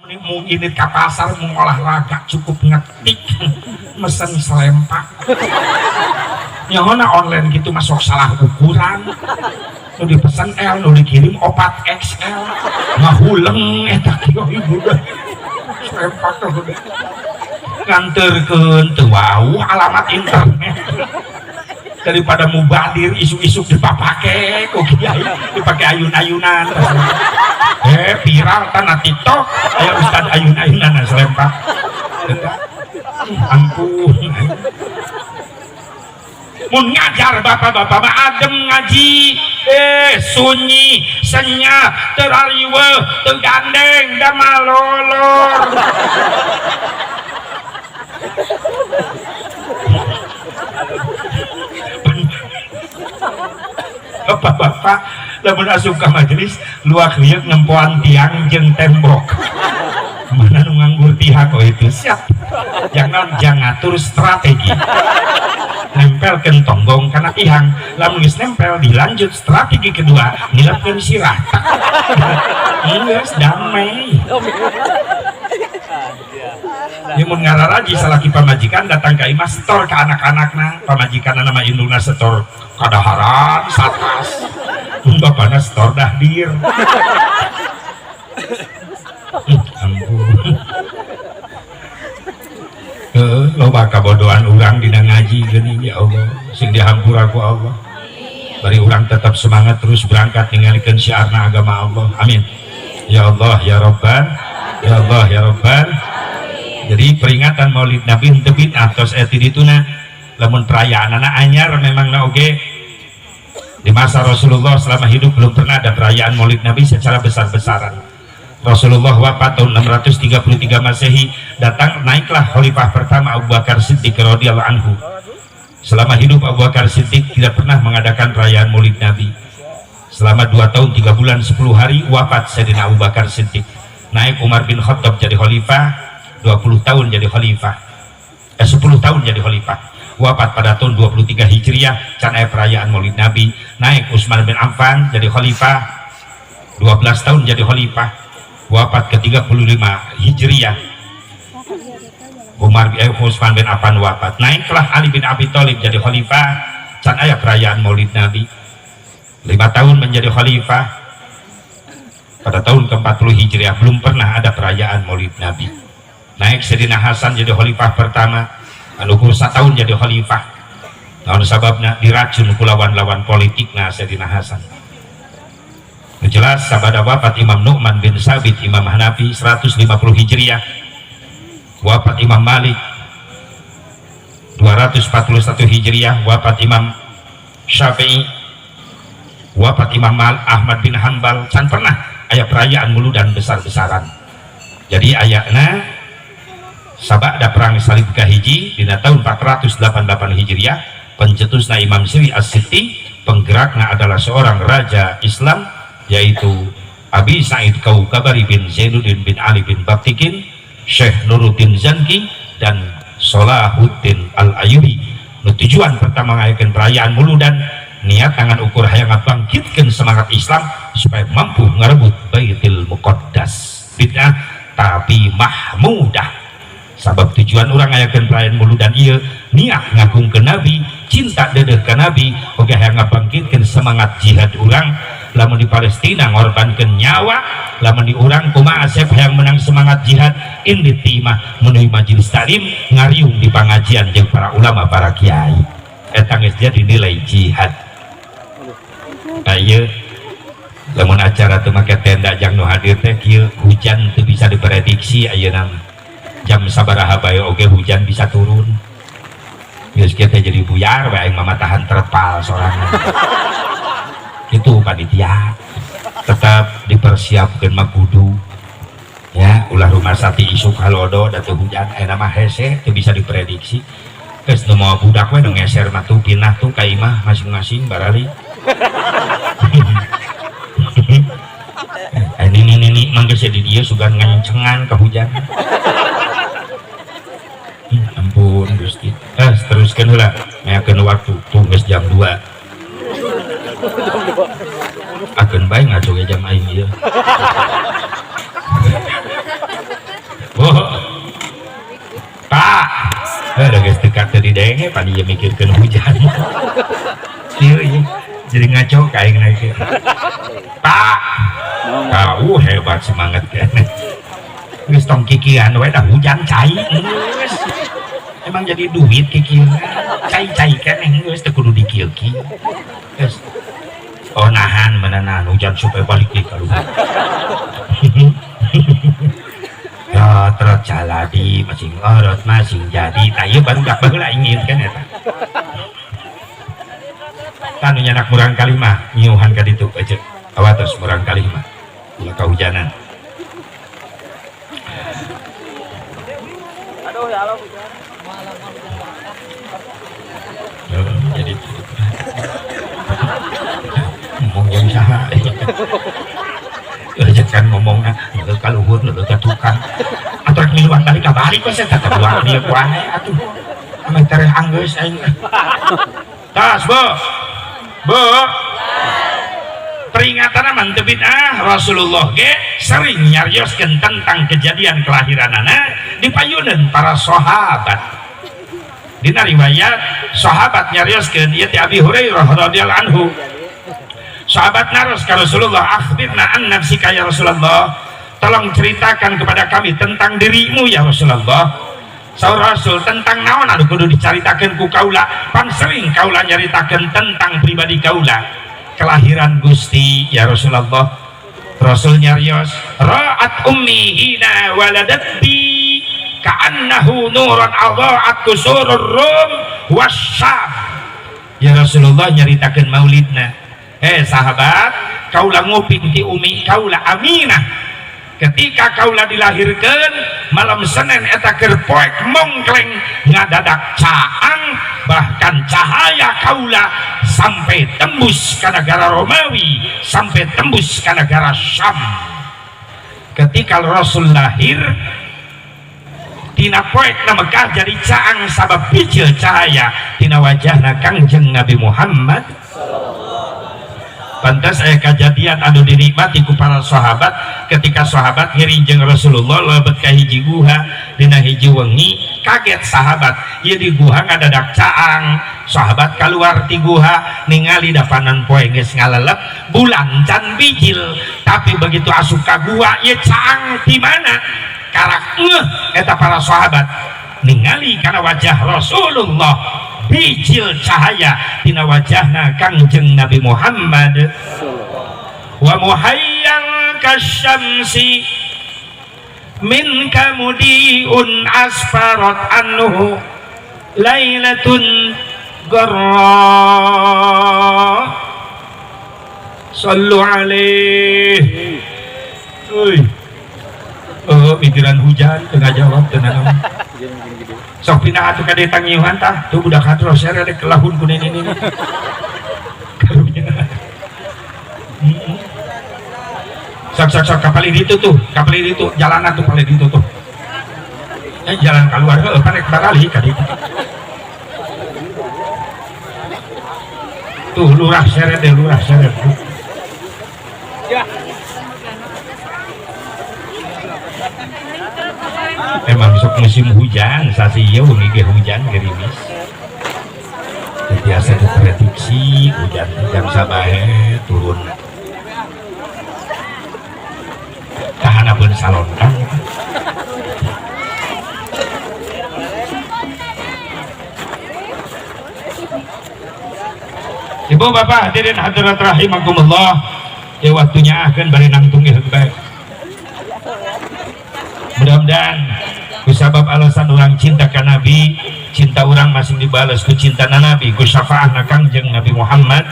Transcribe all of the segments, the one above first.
Mungkin ke pasar mau olahraga cukup ngetik mesen selempak nyahona online gitu masuk salah ukuran, nu dipesan L nu dikirim 4 XL, ngahuleng eta kieu ibu dah selempak tuh udah nganterkeun teu wau alamat internet. Daripada mubadir isu-isu dipapake ku kiai, dipake ayun-ayunan, viral tanah TikTok aya ustad ayun-ayunan selempak. Ampun, mun ngajar bapak-bapak mah adem ngaji, sunyi senyap, teu rariweuh, teu gandeng da malolor. Bapak-bapak lamun asup ka majelis luak liuk nempoan tiang jeung tembok, mana nu nganggur tiang, oh itu siap. Jangan jangan ngatur strategi, nempelkeun tonggong kana tiang, lamun geus nempel dilanjut strategi kedua, nilepkeun sirah, geus damai. Ya mun ngararaji salaki pamajikan datang ka imah setor ka anak-anakna, pamajikanna nama indungna setor kadaharan satas, mun bapana setor dahdir. Ampun. Loba kabodohan urang dina ngaji geuning, ya Allah, sing dihampura ku Allah. Bari urang tetap semangat terus berangkat ningalikeun syiarna agama Allah. Amin. Ya Allah ya Rabban, ya Allah ya Rabban. Jadi peringatan Maulid Nabi henteu bid'ah tos eta dituna, lamun perayaanana anyar memang na oge. Di masa Rasulullah selama hidup belum pernah ada perayaan Maulid Nabi secara besar-besaran. Rasulullah wafat tahun 633 Masehi, datang naiklah khalifah pertama Abu Bakar Siddiq radhiyallahu anhu. Selama hidup Abu Bakar Siddiq tidak pernah mengadakan perayaan Maulid Nabi. Selama 2 tahun 3 bulan 10 hari wafat Sayyidina Abu Bakar Siddiq. Naik Umar bin Khattab jadi khalifah, 20 tahun jadi khalifah. 10 tahun jadi khalifah. Wafat pada tahun 23 Hijriah, can aya perayaan Maulid Nabi. Naik Utsman bin Affan jadi khalifah, 12 tahun jadi khalifah. Wafat ke 35 Hijriah. Utsman bin Affan wafat. Naiklah Ali bin Abi Thalib jadi khalifah, can aya perayaan Maulid Nabi. 5 tahun menjadi khalifah. Pada tahun ke-40 Hijriah belum pernah ada perayaan Maulid Nabi. Naik Sayyidina Hasan jadi khalifah pertama, anu 1 tahun jadi khalifah. Naon sababna? Diracun ku lawan-lawan politikna Sayyidina Hasan. Jelas sabada wafat Imam Nu'man bin Sabit Imam Hanafi 150 Hijriah, wafat Imam Malik 241 Hijriah, wafat Imam Syafi'i, wafat Imam Ahmad bin Hanbal, can pernah aya perayaan muludan besar-besaran. Jadi ayatna sabada perang salib kahiji dina tahun 488 Hijriah, pencetusna Imam Siri As-Sitti, penggerakna adalah seorang raja Islam yaitu Abi Sa'id Kaukabari bin Zainuddin bin Ali bin Baktikin, Syekh Nuruddin Zanki, dan Solahuddin Al-Ayyubi. Tujuan pertama ngayakeun perayaan muludan niat tangan ukur hayang ngabangkitkeun semangat Islam supaya mampu ngarebut Baitul Muqaddas. Bid'ah tapi mahmudah. Sabab tujuan urang ngayakeun perayaan muludan ieu niat ngagungkeun Nabi, cinta dedeh ka Nabi, oge hayang ngabangkitkeun semangat jihad urang. Lamun di Palestina ngorbankeun nyawa, lamun di urang kumaha asep hayang menang semangat jihad indit ti imah menuju majelis taklim ngariung di pangajian jeung para ulama para kiai, eta geus jadi nilai jihad. Ieu lamun acara teu make tenda jang nu hadir teh kieu, hujan teu bisa diprediksi ayeuna mah. Jam sabaraha bae oge hujan bisa turun. Geus kieu teh jadi buyar bae aing mah tahan terpal sorangan. Itu panitia tetap dipersiapkan mah kudu ya, ulah rumah sati isuk halodo da teu hujan ayeuna mah hese teu bisa diprediksi. Geus nu moal budak we nu ngeser mah tuh pindah tuh ka imah masing-masing barali. Ini mangga di dieu sugan ngencengan ke hujan. Ampun Gusti. Teruskeun heula ngayakeun waktu tuh geus jam 2. Akeun bae ngaco ge jam aing ieu. Keneh pan ieu mikirkeun hujan. Ieu ieu jadi ngaco ka aing na kieu. Pak, kau hebat semangat keneh. Geus tong kikian we da hujan cai geus. Emang jadi duit kikian. Cai-cai keneh geus teu kudu dikieu-kieu. Geus. Oh nahan menahan hujan supaya balik di kaluhur. Ya terus jaladi masing orot masing jadi. Tah ieu barudak baheula ingin kan eta. Tanu nyanak murang kali mah nyiuhan ka ditu aja. Awatos murang kali mah. Ulah kahujanan. Aduh ya Allah hujan. Jadi ngomong yang saha. Kan ngomongna heueuh ka luhur heueuh ka tukang. Atuh rek miluan balik ka balik we tetep luar dieu wae atuh. Ameh tereh anggeus aing. Tas, Bu. Bu. Peringatan mah teu bid'ah, Rasulullah ge sering nyarioskeun tentang kejadian kelahiranana dipayuneun para sahabat. Dina riwayat sahabat nyarioskeun ieu teh Abi Hurairah radhiyallahu anhu. Sahabat naros ka Rasulullah, akhbirna an nafsika ya Rasulullah, tolong ceritakan kepada kami tentang dirimu ya Rasulullah. Saur Rasul, tentang naon anu kudu dicaritakeun ku kaula, pan sering kaula nyaritakeun tentang pribadi kaula, kelahiran Gusti ya Rasulullah. Rasul nyarios, ra'at ummi hina waladat bi ka'annahu nuran adaa'at kusurur rum wasyam. Ya Rasulullah nyaritakeun maulidna. Sahabat, kaula nguping ti umi kaula Aminah ketika kaula dilahirkan malam Senin eta keur poek mongkleng ngadadak caang, bahkan cahaya kaula sampai tembus ke negara Romawi, sampai tembus ke negara Syam. Ketika Rasul lahir tina poek na Mekah jadi caang sabab bijil cahaya tina wajahna Kangjeng Nabi Muhammad. Pantas aya kejadian anu dinikmati ku para sahabat ketika sahabat ngiring jeung Rasulullah lebet ka hiji guha dina hiji wengi. Kaget sahabat, ieu di guha ngadadak caang. Sahabat keluar ti guha ningali dapanan poe geus ngalelep, bulan can bijil, tapi begitu asup ka guha ieu caang ti mana? Karak ngeuh eta para sahabat ningali kana wajah Rasulullah bijil cahaya tina wajahna Kangjeng Nabi Muhammad. Wa muhayyang kasyamsi min kamudiun asfarat anhu lailatun garra. Sallu alaihi. Oi. Oh, mikiran hujan tengah jawab tenang. Sok pindah atuh ka dieu tangiuhan tah. Tuh budak hadros saya ada kelahun ku nini nini. Karunya. Sok sok sok kapal ditu tuh, kapal ditu, jalanan tuh paling ditu tuh. Jalan keluar heueuh panek barali ka ditu. Tuh lurah seret deh, lurah seret. Ya. Emang sok musim hujan, sasi ieu wengi ge hujan gerimis. Biasa diprediksi hujan jam sabae turun. Kahanapeun salontang. Ibu bapak hadirin hadirat rahimakumullah, ya waktunya akan bari nangtung ya bae. Mudah-mudahan kusabab alasan orang cinta ka Nabi, cinta orang masing dibales ku cinta na Nabi, ku syafaahna Kangjeng Nabi Muhammad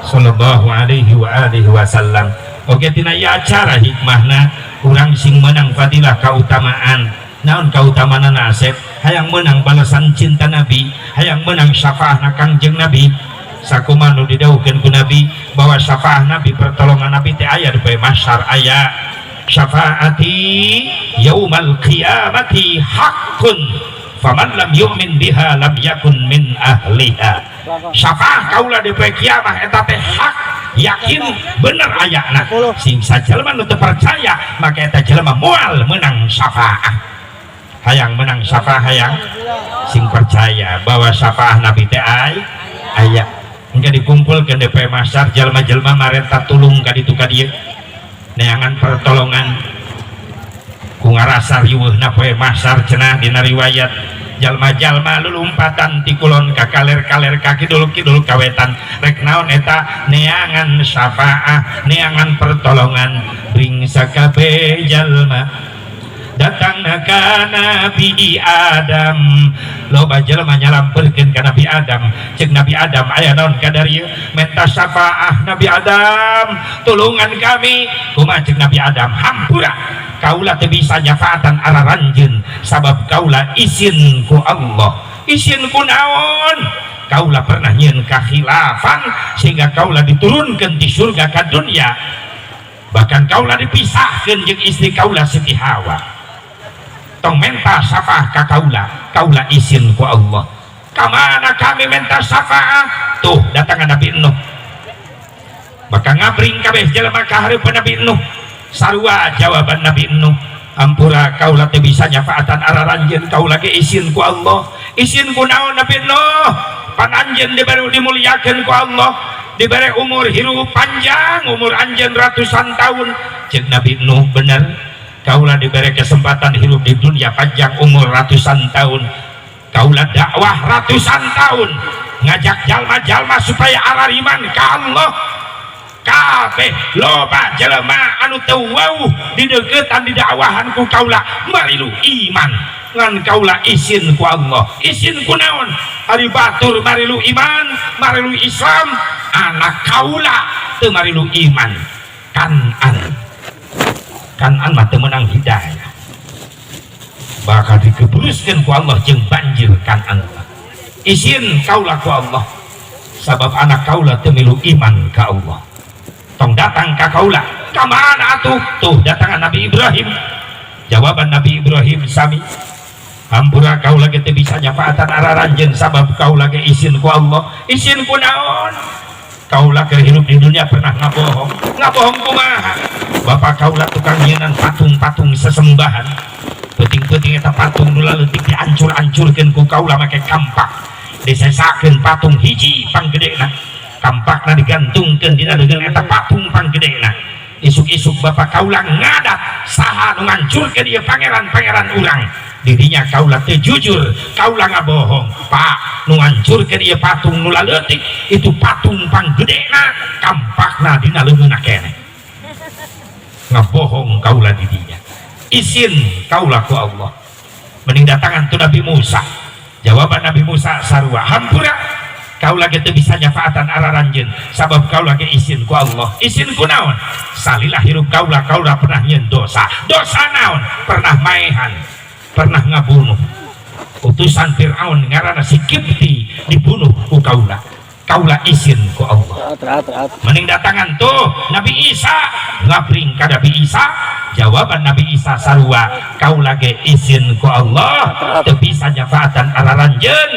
sallallahu alaihi wa alihi wasallam. Oke tina ieu acara hikmahna urang sing menang fadilah kautamaan. Naon kautamaanna Asep? Hayang menang balasan cinta Nabi, hayang menang syafaahna Kangjeng Nabi. Sakumaha nu didawuhkeun ku Nabi bahwa syafaah Nabi, pertolongan Nabi teh aya di poe mahsyar, aya syafaati yaumal qiyamati haqqun faman lam yu'min biha lam yakun min ahliha. Syafaah kaula di poe kiamah eta teh hak, yakin bener ayana. Sing sajelema nu teu percaya maka eta jelema moal meunang syafaah. Hayang menang syafaat, hayang sing percaya bahwa syafaat Nabi teh aya. Engke dikumpulkeun di mahsyar, jalma-jalma marenta tulung ka ditu ka dieu, neangan pertolongan ku ngarasa riweuhna poe mahsyar. Cenah dina riwayat, jalma-jalma lulumpatan ti kulon ka kaler, kaler ka kidul, kidul ka wetan. Rek naon eta? Neangan syafaah, neangan pertolongan. Ring sakabeh jalma datang ka Nabi Adam. Loba jelema nyalamperkeun ka Nabi Adam. Cek Nabi Adam, "Aya naon ka darieu?" "Menta syafaah, Nabi Adam, tulungan kami." "Kumaha?" Cek Nabi Adam, "Hampura, kaula teu bisa nyafaatan araranjeun sabab kaula isin ku Allah." "Isin ku naon?" "Kaula pernah nyieun kakhilafan sehingga kaula diturunkan di surga ka dunia, bahkan kaula dipisahkan jeung istri kaula, Siti Hawa. Tong menta syafaah ka kaula, kaula isin ku Allah." "Kamana kami menta syafaah?" Tuh datangan Nabi Nuh. Maka ngabring kabeh jelema ka hareupeun Nabi Nuh. Sarua jawaban Nabi Nuh, "Ampura, kaula teu bisa nyafaatan araranjeun, kaula ge isin ku Allah." "Isin ku naon, Nabi Nuh? Pan anjeun diberi, dimuliakeun ku Allah, diberi umur hirup panjang, umur anjeun ratusan tahun." Cek Nabi Nuh, "Bener, kaula diberi kesempatan hidup di dunia panjang umur ratusan tahun. Kaula dakwah ratusan tahun, ngajak jalma-jalma supaya arariman ka Allah. Kabeh loba jelema anu teu wawuh dideukeutan, didakwahan ku kaula, marilu iman. Ngan kaula isin ku Allah." "Isin ku naon?" "Ari batur marilu iman, marilu Islam, anak kaula teu marilu iman, Kanan. Kanan mah teu meunang hidayah, bakal dikebruskeun ku Allah jeung banjir Kanan. Isin kaula ku Allah sabab anak kaula teu milu iman ka Allah. Tong datang ka kaula." "Ka mana atuh?" Tuh datangan Nabi Ibrahim. Jawaban Nabi Ibrahim sami, "Hampura, kaula ge teu bisa nyafaatan araranjeun sabab kaula ge isin ku Allah." "Isin ku naon?" "Kaula keur hirup di dunia pernah ngabohong." "Ngabohong kumaha?" "Bapak kaula tukang nyieun patung-patung sesembahan. Peuting-peuting eta patung nu leutik diancur-ancurkeun ku kaula make kampak. Disesakeun patung hiji panggedena, kampakna digantungkeun dina leungeun eta patung panggedena. Isuk-isuk bapak kaula ngadat, saha nu ngancurkeun ieu pangeran-pangeran urang? Dirinya kaula teu jujur, kaula ngabohong. Pak, nu ngancurkeun ieu patung nu leutik itu patung panggedena, kampakna dina leungeunna keneh. Ngabohong kaula didinya, isin kaula ku Allah." Mending datangan tu Nabi Musa. Jawaban Nabi Musa sarua, "Hampura, kaula ge teu bisa nyafaatan araranjeun sabab kaula ge isin ku Allah." "Isin ku naon?" "Salila hirup kaula, kaula pernah nyieun dosa." "Dosa naon?" "Pernah maehan, pernah ngabunuh utusan Fir'aun ngaranna si Kipti, dibunuh ku kaula. Kaula isin ku Allah." Mending datangan tuh Nabi Isa. Ngabring ka Nabi Isa. Jawaban Nabi Isa sarua, "Kaula ge isin ku Allah, teu bisa nyafaatan araranjeun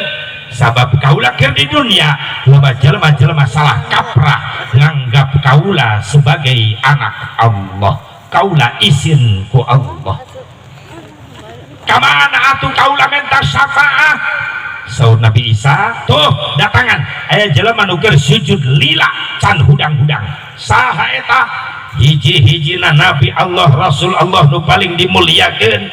sabab kaula keur di dunia loba jelema-jelema salah kaprah nganggap kaula sebagai anak Allah. Kaula isin ku Allah. Kamana atuh kaula minta syafaat?" Saur Nabi Isa, "Tuh datangan, aya jelema nu keur sujud lila can hudang-hudang. Saha eta?" Hiji-hijina Nabi Allah, Rasul Allah nu paling dimuliakeun.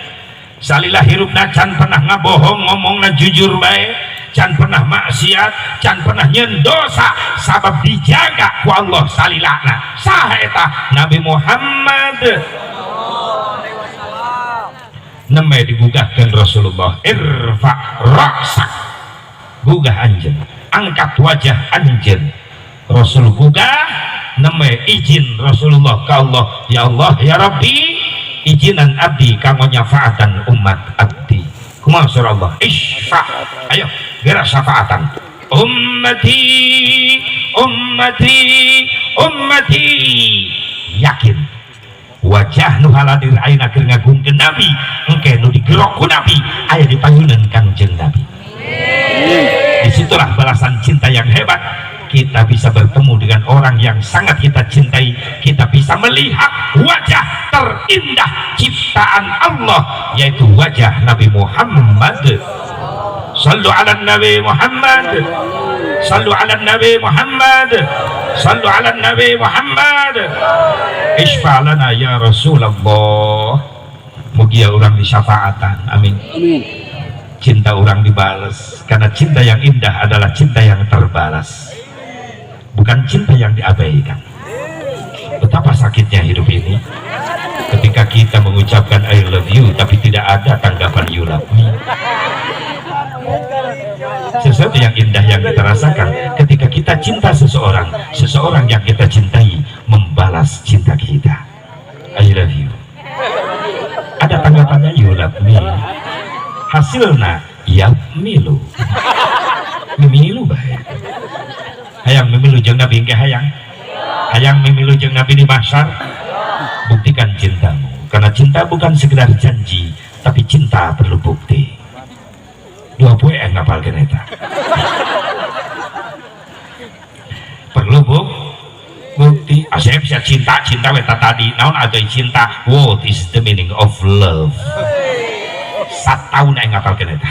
Salila hirupna can pernah ngabohong, ngomongna jujur bae, can pernah maksiat, can pernah nyeun dosa sabab dijaga ku Allah salilana. Saha eta? Nabi Muhammad." Nembe digugahkeun Rasulullah, "Irfa ra'sak, gugah anjeun, angkat wajah anjeun." Rasul gugah, nembe izin Rasulullah ka Allah, "Ya Allah, ya Rabbi, izinan abdi kanggo nyafaatan umat abdi." Kumaha surah Allah? "Isfa, ayo gerak syafaatan ummati, ummati, ummati." Yakin wajah nu haladir ayeuna keur ngagungkeun Nabi, engke nu digerok ku Nabi aya di payunan Kangjeng Nabi. Disitulah balasan cinta yang hebat. Kita bisa bertemu dengan orang yang sangat kita cintai. Kita bisa melihat wajah terindah ciptaan Allah, yaitu wajah Nabi Muhammad. Sallu ala Nabi Muhammad. Sallu ala Nabi Muhammad. Sallu ala Nabi Muhammad. Isfa' lana ya Rasulullah. Mugia urang disyafaatan. Amin. Amin. Cinta urang dibales, karena cinta yang indah adalah cinta yang terbalas, bukan cinta yang diabaikan. Betapa sakitnya hidup ini ketika kita mengucapkan "I love you" tapi tidak ada tanggapan "you love me". Sesuatu yang indah yang kita rasakan ketika kita cinta seseorang, seseorang yang kita cintai membalas cinta kita. "I love you", ada tanggapannya "you love me". Hasilnya ya milu mimilu bae. Hayang mimilu jeung Nabi engke? Hayang, hayang mimilu jeung Nabi di mahsyar? Buktikan cintamu, karena cinta bukan sekedar janji, tapi cinta perlu bukti. 2 poe ngapalkeun eta. Perlu bukti. Asep sia, cinta cinta we tadi naon ada cinta? What is the meaning of love? Satahun aing ngapalkeun eta.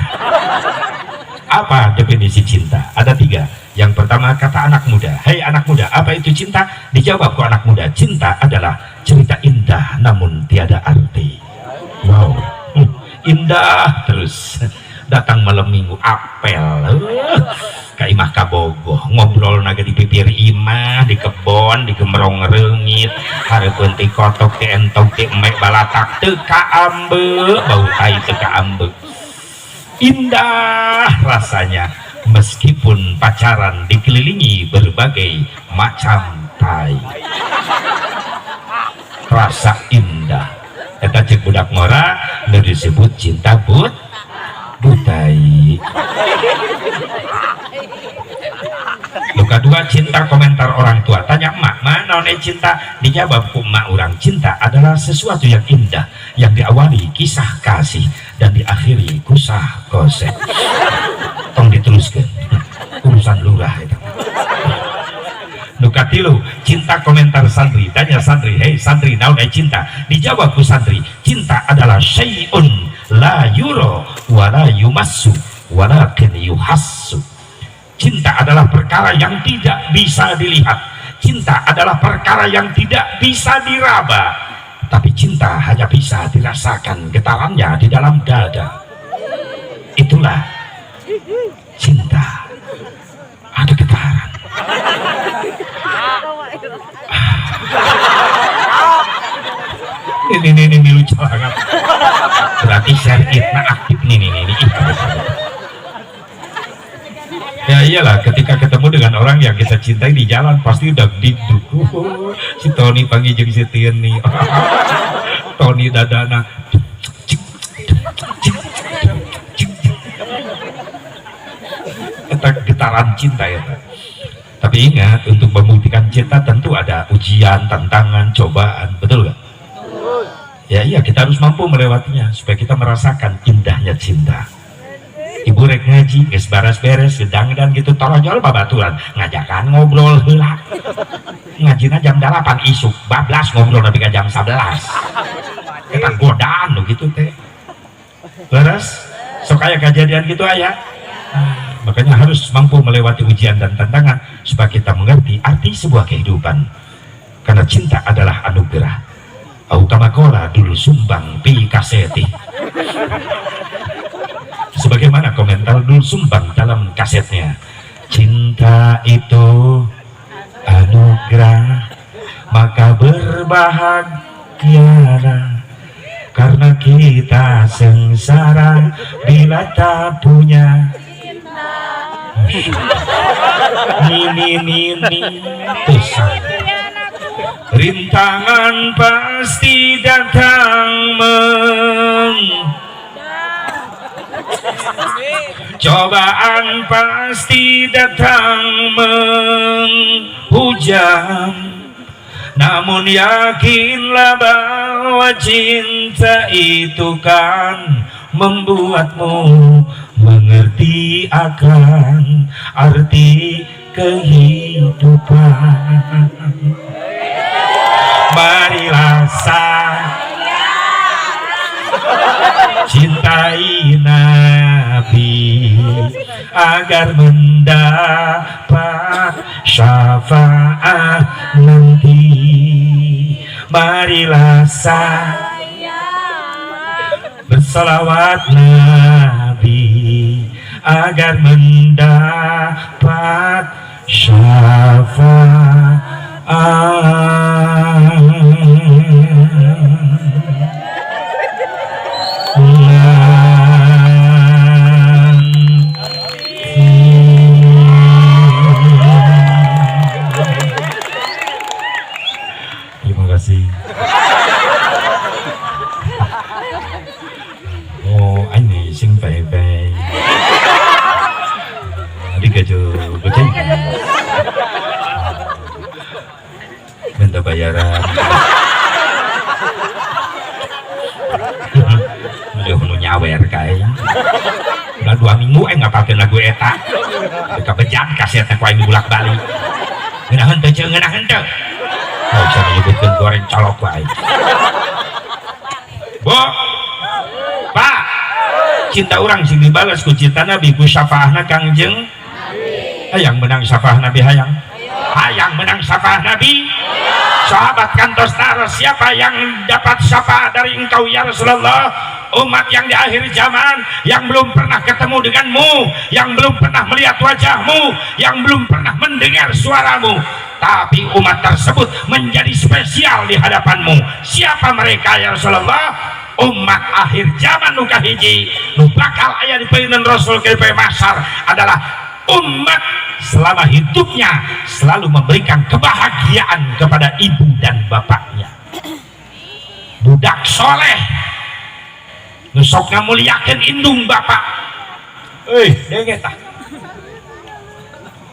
Apa definisi cinta? Ada tiga. Yang pertama, kata anak muda, "Hei anak muda, apa itu cinta?" Dijawab ku anak muda, "Cinta adalah cerita indah namun tiada arti." Wow, indah terus. Datang malam Minggu apel ka imah kabogoh, ngobrol naga di pipir imah, di kebon, di gemrong reungit, hareupeun ti kotok, ti entog, ti emek balatak, teu kaambe bau tai, teu kaambe. Indah rasanya meskipun pacaran dikelilingi berbagai macam tai, rasa indah eta. Cek budak ngora nu disebut cinta butai. Nu kadua, cinta komentar orang tua. Tanya emak, "Mana naon cinta?" Dijawab ku emak urang, "Cinta adalah sesuatu yang indah yang diawali kisah kasih dan diakhiri kusah kosek." Tong diteruskan, urusan lurah itu. Nu katilu, cinta komentar santri. Tanya santri, "Hei santri, naon cinta?" Dijawab ku santri, "Cinta adalah syai'un la yuro wa la yumassu walakin yuhassu." Cinta adalah perkara yang tidak bisa dilihat. Cinta adalah perkara yang tidak bisa diraba. Tapi cinta hanya bisa dirasakan getarannya di dalam dada. Itulah cinta. Ada getaran. Ini lucu banget. Berarti share itna aktif nih nih nih. Ih, ya iyalah, ketika ketemu dengan orang yang kita cintai di jalan pasti udah didukung. Si Tony panggil jeung si Tini. Tony dadana. Eta getaran cinta ya. Tapi ingat, untuk membuktikan cinta tentu ada ujian, tantangan, cobaan, betul gak? Ya iya, kita harus mampu melewatinya supaya kita merasakan indahnya cinta. Ibu rek ngaji, geus beres-beres, sedang dan gitu torojol babaturan, ngajakan ngobrol heula. Ngajina jam 8 isuk, bablas ngobrol nepi ka jam 11. Eta godaan nu gitu teh. Leres? Sok aya kejadian gitu aya. Ah, makanya harus mampu melewati ujian dan tantangan supaya kita mengerti arti sebuah kehidupan. Karena cinta adalah anugerah. Au kama qala Doel Sumbang fi kaseti. Sebagaimana komentar Doel Sumbang dalam kasetnya. Cinta itu anugerah, maka berbahagialah, karena kita sengsara bila tak punya. Nini nini tusan. Rintangan pasti datang cobaan pasti datang menghujam, namun yakinlah bahwa cinta itu kan membuatmu mengerti akan arti kehidupan. Kehidupan. Marilah saya cintai Nabi agar mendapat syafaat nanti. Marilah saya bersalawat Nabi agar mendapat syafaat nanti. Terima kasih. 我爱你姓肥肥，你继续不听，minta bayaran. Udah nu nyawer kae. Udah 2 minggu ngapalkeun lagu eta. Teu bejat kasetna ku aing bolak-balik. Ngeunaheun teu, Ceu? Ngeunaheun teu? Oh, bisa menyebutkeun goreng colok ku aing. Bu, Pak, cinta urang sing dibales ku cinta Nabi, ku syafaahna Kangjeng. Hayang menang syafaah Nabi, hayang? Hayang menang syafaah Nabi? Sahabat kantos naros, "Siapa yang dapat syafaat dari engkau, ya Rasulullah?" Umat yang di akhir zaman, yang belum pernah ketemu denganmu, yang belum pernah melihat wajahmu, yang belum pernah mendengar suaramu, tapi umat tersebut menjadi spesial di hadapanmu. Siapa mereka, ya Rasulullah? Umat akhir zaman nu kahiji nu bakal aya di payunan Rasul ke mahsyar adalah umat selama hidupnya selalu memberikan kebahagiaan kepada ibu dan bapaknya. Budak soleh nu sok ngamuliakeun indung bapak. Euy, denge tah.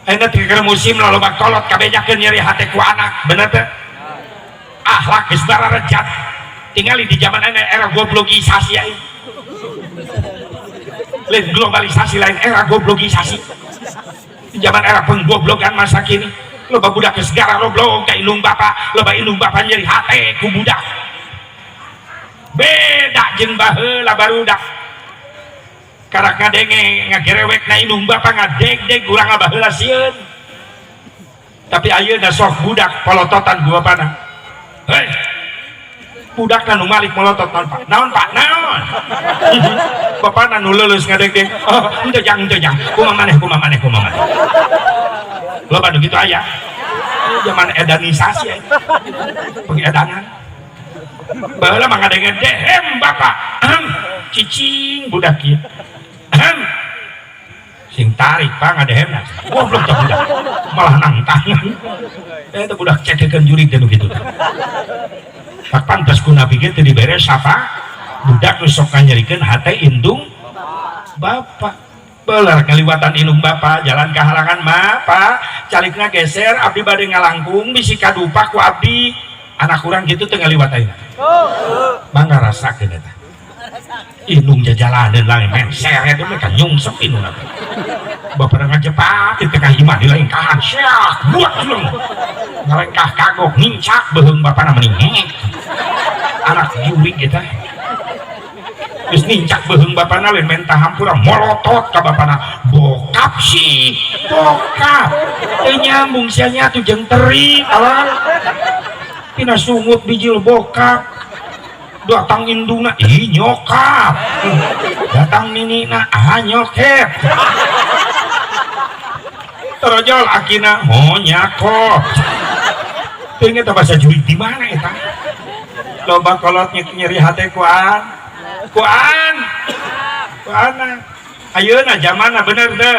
Ayeuna teh keur musim loba kolot kabejakeun nyeri hate ku anak, bener teh? Akhlak geus bararejat. Tingali di zaman ayeuna, era goblogisasi ayeuna. Lain globalisasi, lain era goblogisasi. Di zaman era penggoblogan masa kini, loba budak geus gararoblog ka indung bapa, loba indung bapa nyeri hate ku budak. Beda jeung baheula, barudak karak ngadenge ngagerewek na indung bapa, ngadeg-deg urang baheula sieun. Tapi ayeuna sok budak polototan ku bapana. Hei, budak nu malik molotot, "Naon, Pak? Naon, Pak? Naon?" Bapana nu leuleus ngadeg-deg, "Oh, henteu jang, henteu jang, kumaha maneh, kumaha maneh, kumaha maneh?" Loba nu kitu aya. Zaman edanisasi aya, pengedanan. Baheula mah ngadenge dehem bapak, ahem, cicing budak kieu, ahem, sing tarik, Pak, ngadehemna. Goblok teh budak, malah nang tangan. Teh budak cekekeun jurig teh nu kitu teh. Tak pantas ku Nabi ge teu dibere syafaat budak nu sok nganyerikeun hate indung bapak. Beler kaliwatan indung bapak jalan kehalangan mah, "Pak, calikna geser, abdi bade ngalangkung, bisi kadupak ku abdi." Anak kurang gitu teu ngaliwat ayeuna? Mangga rasakeun eta. Indung jajalaneun lah menser eta mah kan nyungsep indung teh. Bapak ngajepat di tengah imah, dilengkahan syak buat ulung ngalengkah, kagok nincak beuheung bapana, mending ngek. Anak jurig eta geus nincak beuheung bapana, lain menta hampura, molotot ka bapana, "Bokap sih, bokap." Teu nyambung sia nyatu jeung teri awal tina sungut bijil bokap. Datang indungna, "Ih, nyokap." Datang ninina, "Ah, nyokep." Terojol akina, "Oh, nyakop." Teu eta bahasa jurig di mana eta? Loba kolot nyeri hate kuan kuan ku anak. Ayeuna zamanna bener teu?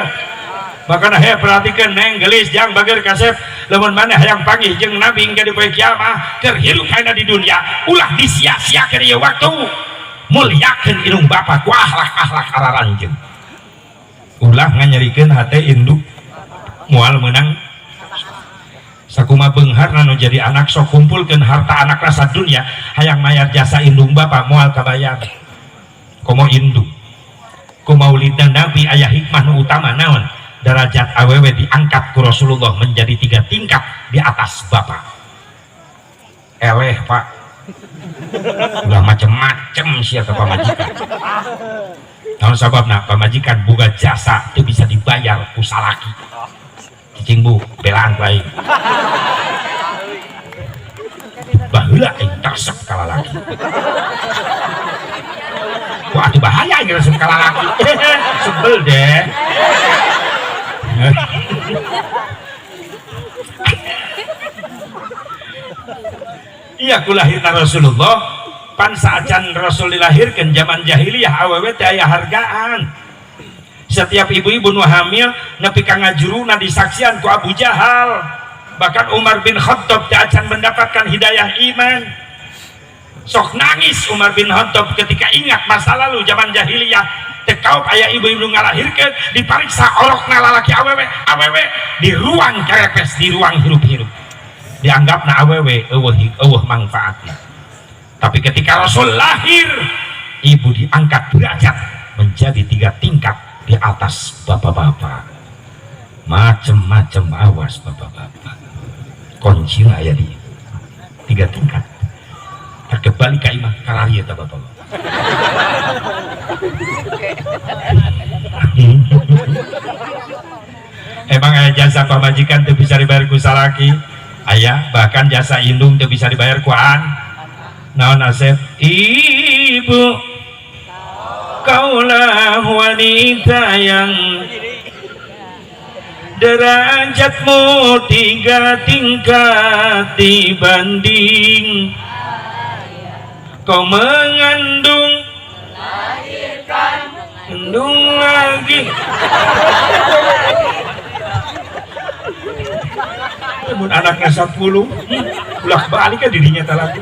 Makana he, perhatikan, neng gelis, jang, bager, kasep, lamun maneh hayang panggih jeung Nabi engke di poe kiamah, keur hirup ayeuna di dunia ulah disia-siakeun ieu waktu. Muliakeun indung bapa ku akhlak-akhlak araranjeun, ulah nganyerikeun hate induk, moal menang. Sakuma beunghar nu jadi anak, sok kumpulkeun harta anak rasa dunia, hayang mayar jasa indung bapa moal kabayar, komo indung. Ku maulidna Nabi aya hikmah nu utama naon? Derajat awewe diangkat ku Rasulullah menjadi 3 tingkat di atas bapak. Eleh pak, ulah macem-macem sia ke pamajikan. Naon sababna? Pamajikan boga jasa teu bisa dibayar ku salaki. Cicing bu, belaan ku aing. Baheula aing resep ka lalaki. Wah, atuh bahaya aing resep ka lalaki. Sebel deh. Iya, kulahirna Rasulullah pan saacan Rasul dilahirkan zaman jahiliyah awewe teh aya hargaan. Setiap ibu-ibu nu hamil nepi ka ngajuruna disaksian ku Abu Jahal. Bahkan Umar bin Khattab teh acan mendapatkan hidayah iman. Sok nangis Umar bin Khattab ketika ingat masa lalu zaman jahiliyah. Teu kaop aya ibu-ibu ngalahirkeun dipariksa orokna lalaki awewe, awewe di ruang kerepes, di ruang hirup-hirup. Dianggapna awewe eueuh eueuh manfaatna. Tapi ketika Rasul lahir, ibu diangkat derajat menjadi 3 tingkat di atas bapak-bapak. Macem-macem awas bapak-bapak. Kuncina aya di 3 tingkat. Terkebalik ka imah kalari eta bapak-bapak. Emang aya jasa pamajikan teu bisa dibayar ku salaki? Aya, bahkan jasa indung teu bisa dibayar ku an. Naon Asep? Ibu, kaulah wanita yang derajatmu 3 tingkat dibanding kau mengandung, mengandung lagi. Namun anaknya 10, ulah balik kan dirinya tak lagi.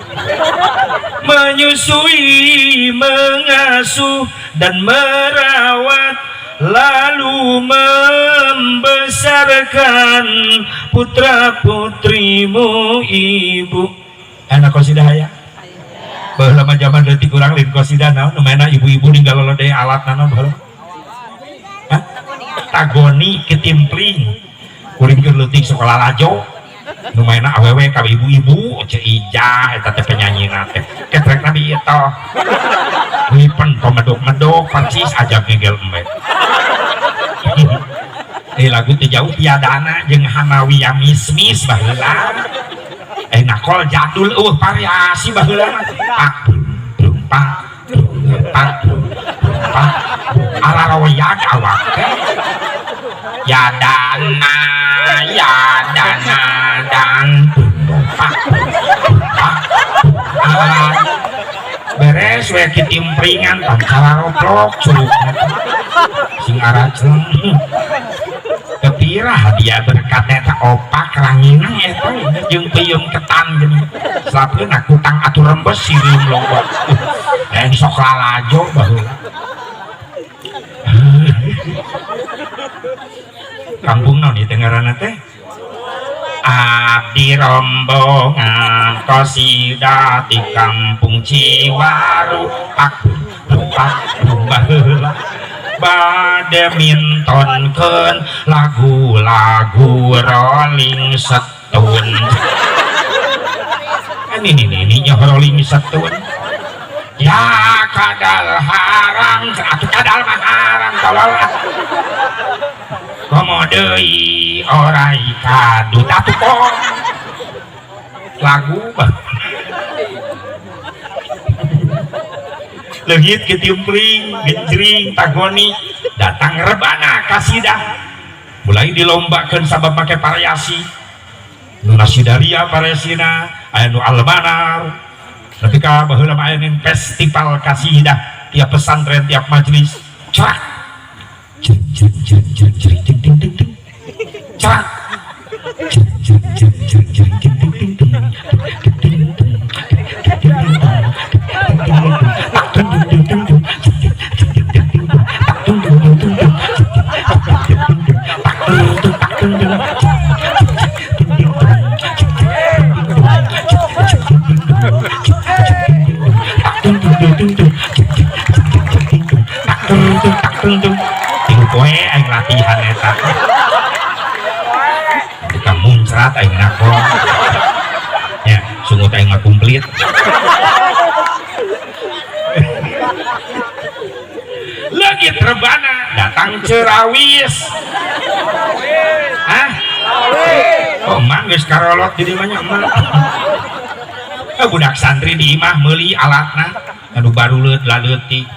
Menyusui, mengasuh dan merawat, lalu membesarkan putra putrimu ibu. Anak qasidah ya. Baheula mah zaman leutik urang lain qasidah naon, nu mainna ibu-ibu ninggal lolode alat naon baheula. Hah? Tagoni ketimpling. Kuring keur leutik sekolah lajo. Nu mainna awewe ka ibu-ibu, Ceu Ijah eta teh penyanyina teh. Ketrek nabi ieu toh. Lipen pemedok-medok percis ajak ngegel embe. Lagu teh jauh tiadana jeung Hanawiya mismis baheula. Nakol jadul eueuh variasi baheula mah. Pak brung pak brung pak brung pak alaroyag awak teh. Ya dana ya dana dan pak pak beres we kitimpringan tangkala roplok curugna sing araceng kepira hadiah berkat eta opak ranginang eta jeung peuyeum ketan geuning salapkeun kutang atuh rembes sireum loba sok lalajo baheula. Kampung naon ieu teh ngaranna teh? Abdi rombongan qasidah di kampung Ciwaru pak pak baheula bade mintonkeun lagu-lagu Rolling Stone. Ini ini Rolling Stone. Ya kadal haram, atuh kadal mah haram tolol. Komo deui orai kadut atuh kok. Lagu bah. Leungit ketimpring, genjring, tagoni, datang rebana kasidah. Mulai dilombakeun sabab make variasi. Nu nasidaria variasina, aya nu almanar. Tapi ka baheula mah aya festival kasidah tiap pesantren, tiap majelis. Cerak. Jering jering jering jering jering ting ting ting ting. Cerak. Jering jering jering jering jering ting ting ting ting. Ting ting ting ting. Ting ting ting ting. Ting ting ting. Tak tung tung tung tung tung. Ting ting ting ting ting ting. Tak tung tung tung tung tung. Ting ting ting ting ting. Tak tung tung tak tung tung. Ting ting ting. Tak tung tung tung tung tung. Ting ting ting ting ting. Tak tung tung tak tung tung. Tilu poe aing latihan eta. mah komplit. Leungit rebana datang cerawis. Hah? Oh, mang geus karolot di dieu mah nya emak. Budak santri di imah meuli alatna anu baruleut laleutik.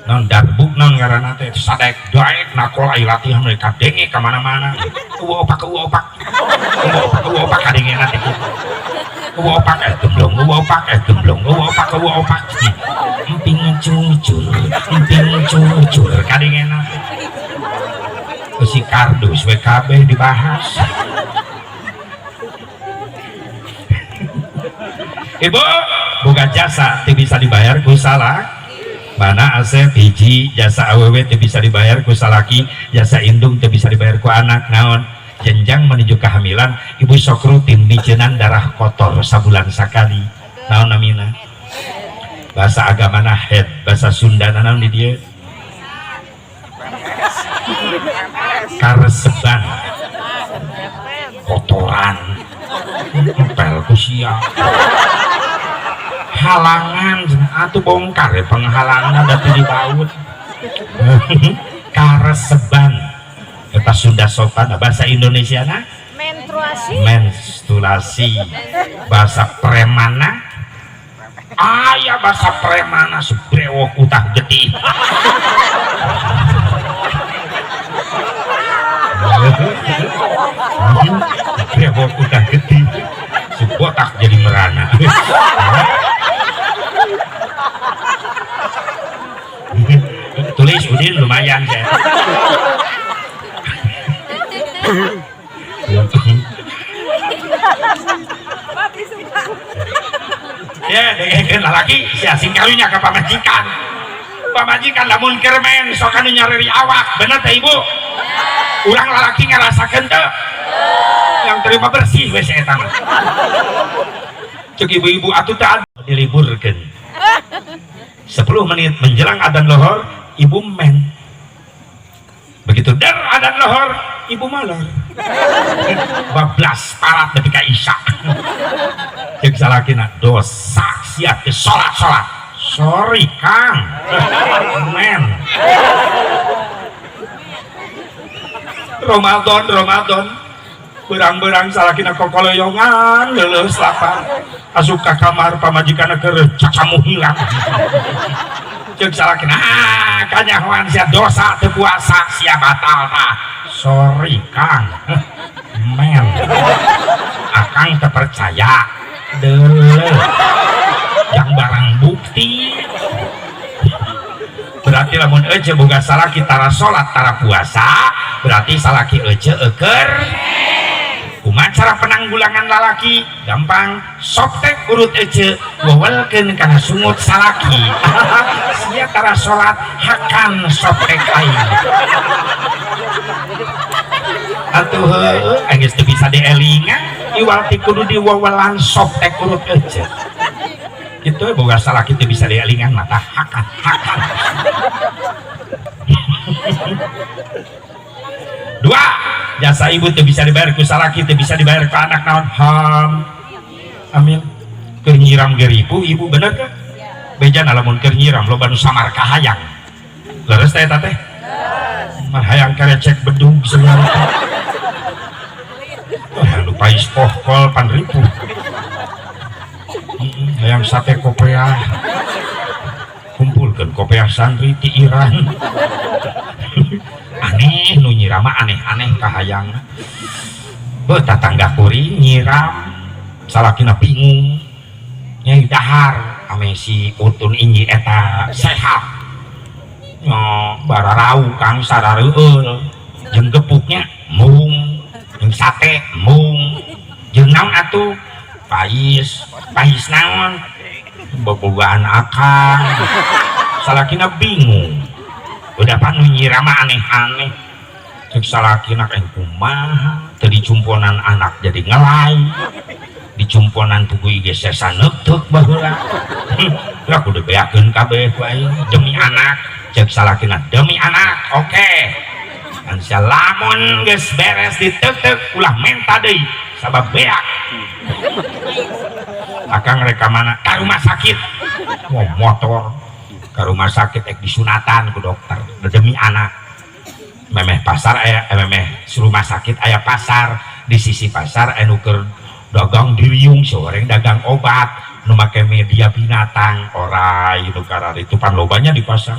Non darbuk non ngaranna teh sadek daek nakol ai latihan mereka denge ka mana-mana. Eueuh opak eueuh opak. Eueuh opak eueuh opak kadengena teh kitu. Eueuh opak gemblong, eueuh opak gemblong, eueuh opak eueuh opak. Emping cucur, emping cucur kadengena teh. Si kardus we kabeh dibahas. Ibu boga jasa teu bisa dibayar ku salah. Mana asep hiji jasa awewe teu bisa dibayar ku salaki, jasa indung teu bisa dibayar ku anak. Naon jenjang menuju kehamilan ibu sok rutin miceunan darah kotor sabulan sakali. Naon namina? Bahasa agamana head, bahasa Sundana naon di dieu? Kareseban kotoran empel ku sia. Halangan atuh bongkar ya penghalangan da teu dibaut. Kareseban eta Sunda sopan, bahasa Indonesia na menstruasi, menstruasi, bahasa premana aya bahasa premana sebrewok utah getih. Brewok utah getih sebotak jadi merana. Tulis Udin lumayan saya. Ya, dengekeun lalaki sia sing karunya ka pamajikan. Pamajikan lamun keur men sok anu nyareri awak, bener teh ibu? Urang lalaki ngarasakeun teu? Yang terima bersih we si eta mah. Cek ibu-ibu atuh teh diliburkeun. 10 menit menjelang adzan lohor, ibu men. Begitu der adzan lohor, ibu molor. Bablas parat nepi ka isya. Cek salakina dosa sia teh salat-salat. Sorry Kang. Men. Ramadan, Ramadan. Berang-berang salakina kokoloyongan leuleus lapar. Asup ka kamar pamajikanna keur cacamu hilang. Cek salakina, ah kanyahoan sia dosa teu puasa sia batal tah. Sorry Kang. Men. Akang teu percaya. Deuleuh. Yang barang bukti. Berarti lamun ece boga salaki tara salat tara puasa, berarti salaki ece euker. Kumaha cara penanggulangan lalaki? Gampang, soptek urut ece wewelkeun kana sungut salaki. Sia tara salat hakan soptek aing. Atuh heueuh geus teu bisa dielingan, iwal ti kudu diwewelan soptek urut ece. Kitu boga salaki teu bisa dielingan mata hakan hakan. Dua, jasa ibu teu bisa dibayar ku salaki, teu bisa dibayar ku anak. Naon? Ham. Amin. Keur nyiram ge ripuh ibu, bener teh? Bejana lamun keur nyiram loba nu samar kahayang. Leres teh eta teh? Mar hayang karecek bedug segala teh. Hayang nu pais pohkol pan ripuh. Hayang sate kopeah. Kumpulkeun kopeah santri ti Iran. Aneh nu nyiram mah aneh-aneh kahayang. Beuh tatangga kuring nyiram salakina bingung. Nyai dahar ame si Utun inji eta sehat. Nyo bararau kang sarareueul. Jeung gepuknya mung, jeung sate mung, jeung naon atuh? Pais, pais naon? Bobogaan akang. Salakina bingung. Udah pan nyiram mah aneh-aneh. Cek salakina eh kumaha teu dicumponan anak jadi ngelai. Dicumponan tugu ge sesa neuteuk baheula. Lah kudu beakeun kabeh ku aing demi anak. Cek salakina demi anak. Oke. Kan sia lamun geus beres diteuteup ulah menta deui sabab beak. Akang rek ka mana? Ka rumah sakit. Mau motor ke rumah sakit, ek disunatan ku dokter demi anak. Memeh pasar aya, memeh rumah sakit aya pasar. Di sisi pasar anu keur dagang diriung, sore dagang obat nu make media binatang orai nu itu pan lobanya di pasar.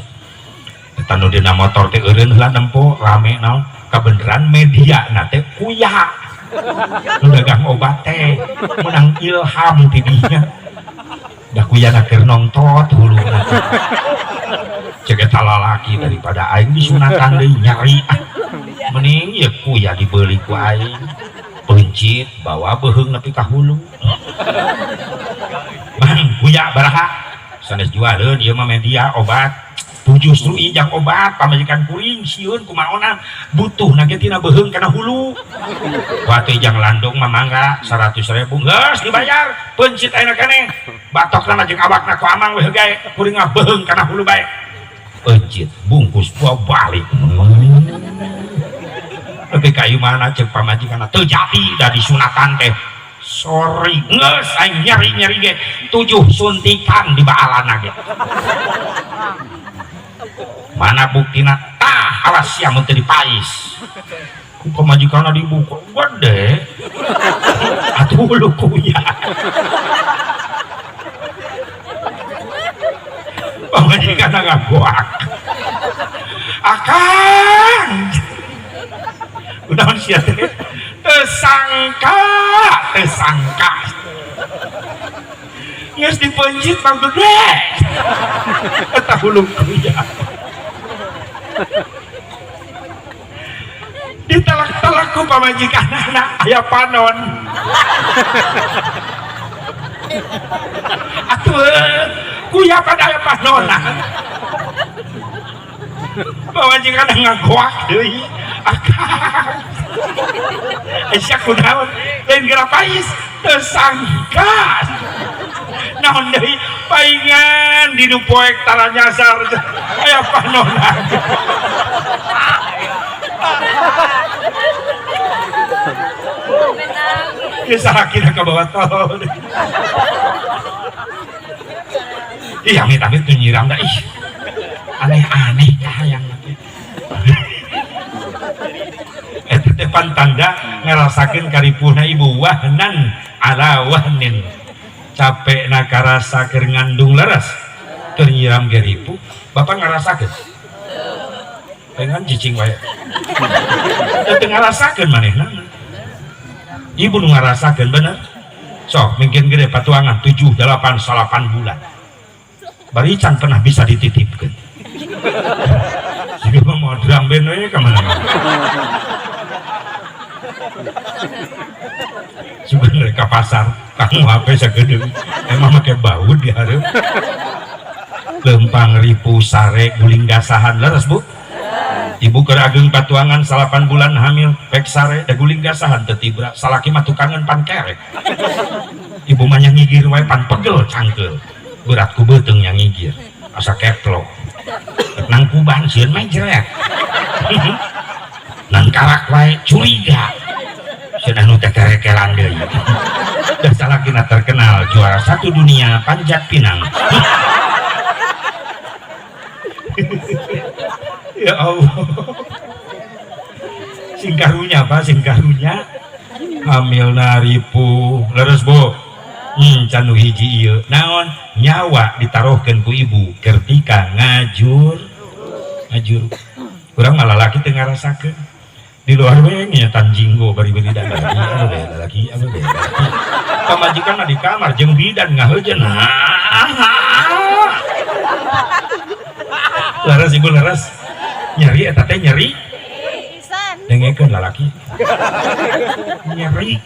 Eta nu dina motor teh eureun heula nempo rame naon, kabeneran media na teh kuya nu dagang obat teh. Menang ilham tidinya da kuya keur nongtot huluna. Cek eta lalaki, daripada aing disunatan deui nyeri, ah mending ya kuya dibeli ku aing. Pencit bawa beuheung nepi ka hulu. "Mang, kuya baraha?" "Sanes jualeun ieu mah, media obat." "Tuh, justru ijang obat pamajikan kuring sieun kumaona butuh ge tina beuheung kana hulu. Waktu ijang landung mah mangga 100 ribu." Geus dibayar. Pencit ayeuna keneh batokna mah jeung awakna ku amang we gae, kuring mah beuheung kana hulu bae. Pencit bungkus bawa balik. Tapi kayu mana, cek pamajikan, teu jadi da disunatan teh. Sorry, geus aing nyeri nyeri ge tujuh suntikan di baalana ge. Mana buktina? Tah, awas sia mun teu dipais ku pamajikanna dibuka gede atuh lu kuya. Pamajikanna ngagoak, "Akang, udah sia teh tersangka tersangka geus dipencit bang gede eta hulu kuya." Ditalak-talak ku pamajikan anak aya panon atuh kuya pada aya panon. Pamajikan ngagoak deui, "Akang, sia kunaon? Lain geura pais, tersangka." Naon deui? Paingan di nu poek tara nyasar aya panona. Ya salakina ka bawah tol. Ih, amit-amit tuh nyiram dah. Ih, aneh-aneh kahayang teh. Eta teh pan tanda ngerasakeun karipuhna ibu, wahnan ala wahnin. Capek na karasa keur ngandung, leres keur nyiram ge ripuh. Bapak ngarasakeun? Pengen cicing wae. Teu ngarasakeun manehna. Ibu nu ngarasakeun, bener. Sok mungkin gede patuangan 7, 8, 9 bulan. Bari can pernah bisa dititipkeun. Jika mau drum band we ka mana-mana. Sebenarnya ke pasar, kamu HP sagede, emang make baut di hareup. Lempang ripuh sare guling gasahan, leres, Bu? Ibu keur ageng patuangan 9 bulan hamil pek sare da guling gasahan teu tibra, salaki mah tukangan pan kerek. Ibu mah ngigir wae pan pegel cangkeul. Berat ku beuteung yang ngigir. Asa keplok. Nang kuban sieun mah jeret. Nang karak wae curiga. Sieun anu teterekelan deui. Da salakina terkenal juara satu dunia panjat pinang. Ya Allah. Sing karunya apa? Sing karunya hamil ripuh. Leres, Bu? Can nu hiji ieu. Naon? Nyawa ditaruhkeun ku ibu ketika ngajur ngajur. Urang malah lalaki teu ngarasakeun. Di luar we nya jinggo bari bidan lagi apa be lagi apa be lagi. Pamajikan mah di kamar jeung bidan ngaheujeun. Leres, Ibu, leres? Nyeri eta teh, nyeri? Dengekeun lalaki. Nyeri.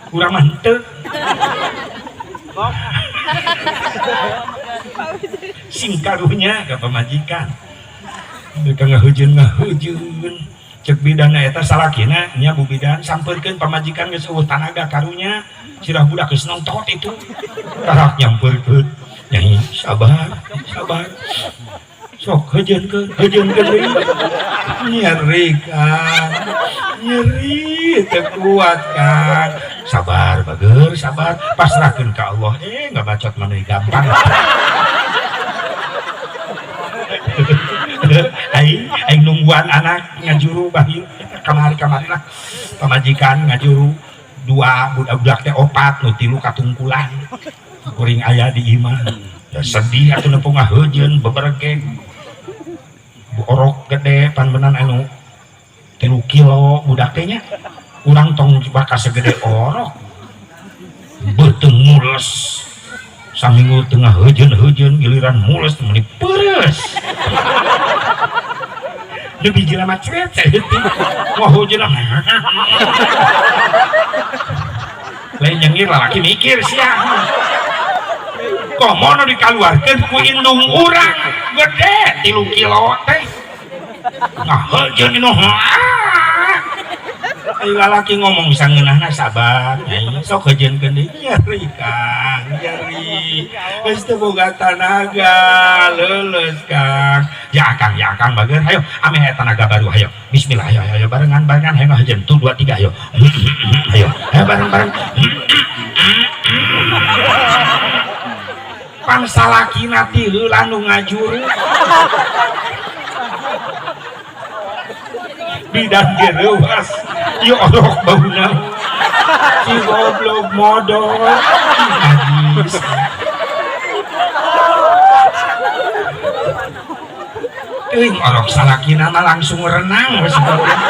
Kurang mah henteu. Sing karunya ka pamajikan. Mereka ngahujeun ngahujeun. Cek bidana eta salakina nya, "Bu Bidan, sampeurkeun pamajikan geus euweuh tanaga karunya. Sirah budak geus nongtot itu." Karak nyampeurkeun. "Nyai, sabar, sabar. Sok heujeunkeun, heujeunkeun deui." Nyeri kan. Nyeri teu kuat kan. Sabar bager, sabar, pasrahkeun ka Allah. Nggak bacot mah deui gampang. Aing aing nungguan anak ngajuru bahi kamari-kamari lah. Pamajikan ngajuru dua budak-budak teh opat nu tilu katungkulan. Kuring aya di imah. Ya sedih atuh nepung ngaheujeun beberegeng. Orok gede panbenan anu 3 kilo budak teh nya. Urang tong bakal segede orok. Beuteung mules. Saminggu tengah heujeun-heujeun giliran mules meuni peureus. Lebih jelema cret saeutik. Wah heujeun. Lain nyengir lalaki mikir sia. Komo nu dikaluarkeun ku indung urang gede 3 kilo teh. Ngaheujeun inu. Ayo lalaki ngomong sangeunahna sabar, sok heujeunkeun deui. Nyeri Kang, nyeri. Geus teu boga tanaga, leuleus Kang. Ya Kang bager, hayo ameh aya tanaga baru hayo. Bismillah hayo hayo barengan-barengan hayo ngahejeun. 1 2 3 hayo. Hayo, hayo bareng-bareng. Pan salakina ti heula nu ngajuru. Bidan gereuas. Ieu orok bauna. Si goblok modol. Najis. Teuing orok salakina mah langsung renang we goblok.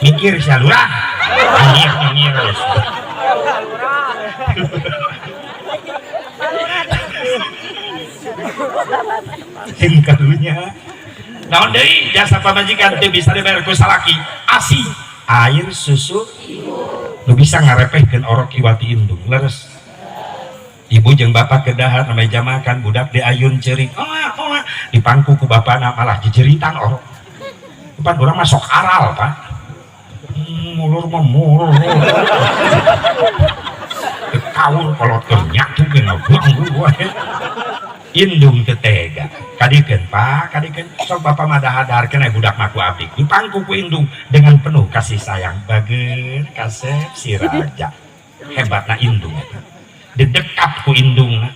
Mikir sia lurah. Nyengir nyengir. Sing karunya. Naon deui jasa pamajikan teu bisa dibayar ku salaki. Asi, air susu nu bisa ngarepehkeun orok iwati indung. Leres. Ibu jeung bapak kedahar namanya jamakan budak diayun ceurik. Oa oa dipangku ku bapana malah jejeritan orok. Pan urang mah sok aral, Pak. Mulur mah mulur. Kaur kolot keur nyatu ge ngaganggu wae. Indung teu tega. Kadikeun Pak, kadikeun sok bapak mah dahar-daharkeun aya budak mah ku abdi. Dipangku ku indung dengan penuh kasih sayang. Bager kasep si raja. Hebatna indung eta. Didekap ku indungna.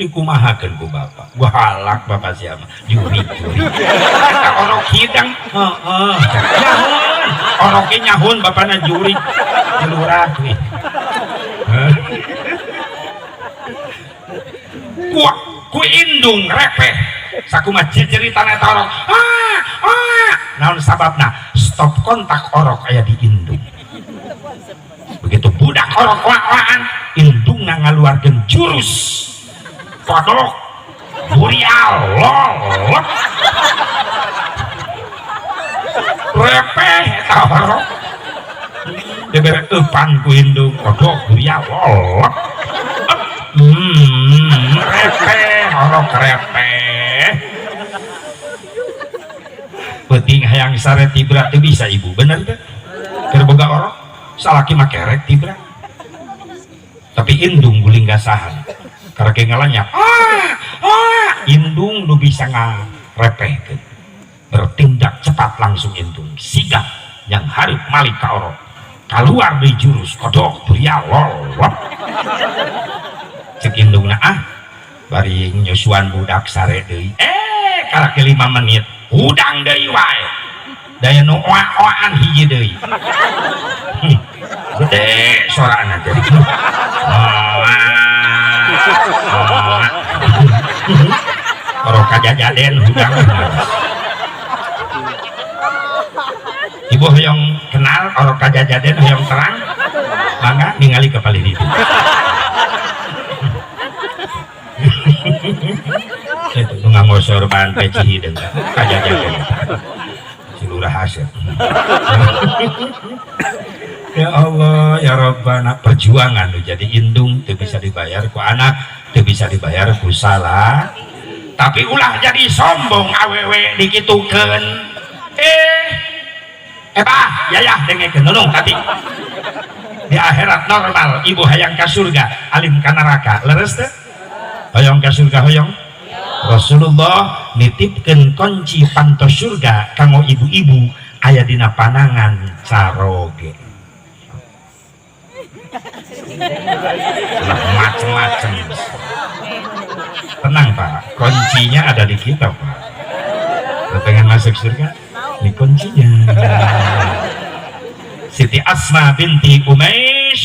Dikumahakeun ku bapak. Galak bapak sia mah. Juri-juri. Eta orok hidang. Heeh. Nyahun. Oroke nyahun bapana juri. Lurah we. Ku indung repeh sakumaha jejeritan eta orok. Ah, ah. Naon sababna? Stop kontak orok aya di indung. Begitu budak orok oa-oaan, indungna ngaluarkeun jurus kodok burial lolok. Repeh eta orok. Dibere eupan ku indung kodok burial lolok. Repeh orok repeh. Penting hayang sare tibra teu bisa ibu, bener teu? Keur boga orok, salaki mah kerek tibra. Tapi indung guling gasahan. Karek ngalanya, ah, ah, indung nu bisa ngarepehkeun. Bertindak cepat langsung indung, sigap yang hareup malik ka orok. Kaluar deui jurus kodok burial lolok. Cek indungna ah, bari nyusuan budak sare deui. Karek 5 menit hudang deui wae. Daya nu oa-oaan hiji deui. Gede sorana teh. Orok kajajaden hudang. Ibu hoyong kenal orok kajajaden hoyong terang, mangga ningali ke palih ditu. Itu nu nganggo sorban peci hideung kajajaden. Si Lurah Asep. Ya Allah, ya Rabbana, perjuangan nu jadi indung teu bisa dibayar ku anak, teu bisa dibayar ku salah. Tapi ulah jadi sombong awewe dikitukeun. Bah, yayah dengekeun nunung tadi. Di akhirat normal ibu hayang ka surga, alim ka neraka. Leres teu? Hoyong ka surga hoyong? Rasulullah nitipkeun kunci panto surga kanggo ibu-ibu aya dina panangan caroge. Ulah macem-macem. Tenang, Pak, kuncinya ada di kita, Pak. Lo pengen masuk surga? Ini kuncinya. Siti Asma binti Umais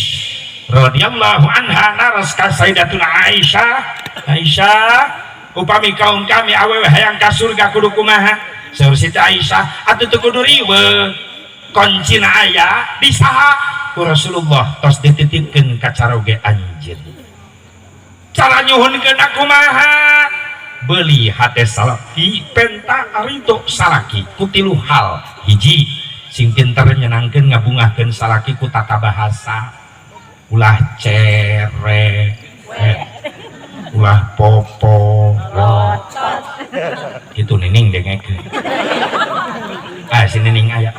radhiyallahu anha naros ka Sayyidatuna Aisyah, "Aisyah, upami kaum kami awewe hayang ka surga kudu kumaha?" Saur Siti Aisyah, "Atuh teu kudu riweuh, kuncina aya di saha? Ku Rasulullah, tos dititipkeun ka caroge anjeun. Cara nyuhunkeun kumaha? Beli hate salaki, penta ridho salaki ku tilu hal. Hiji, sing pinter nyenangkeun ngabungahkeun salaki ku tata bahasa, ulah cerewet, ulah popo." Itu Nining dengekeun. Ah, si Nining aya,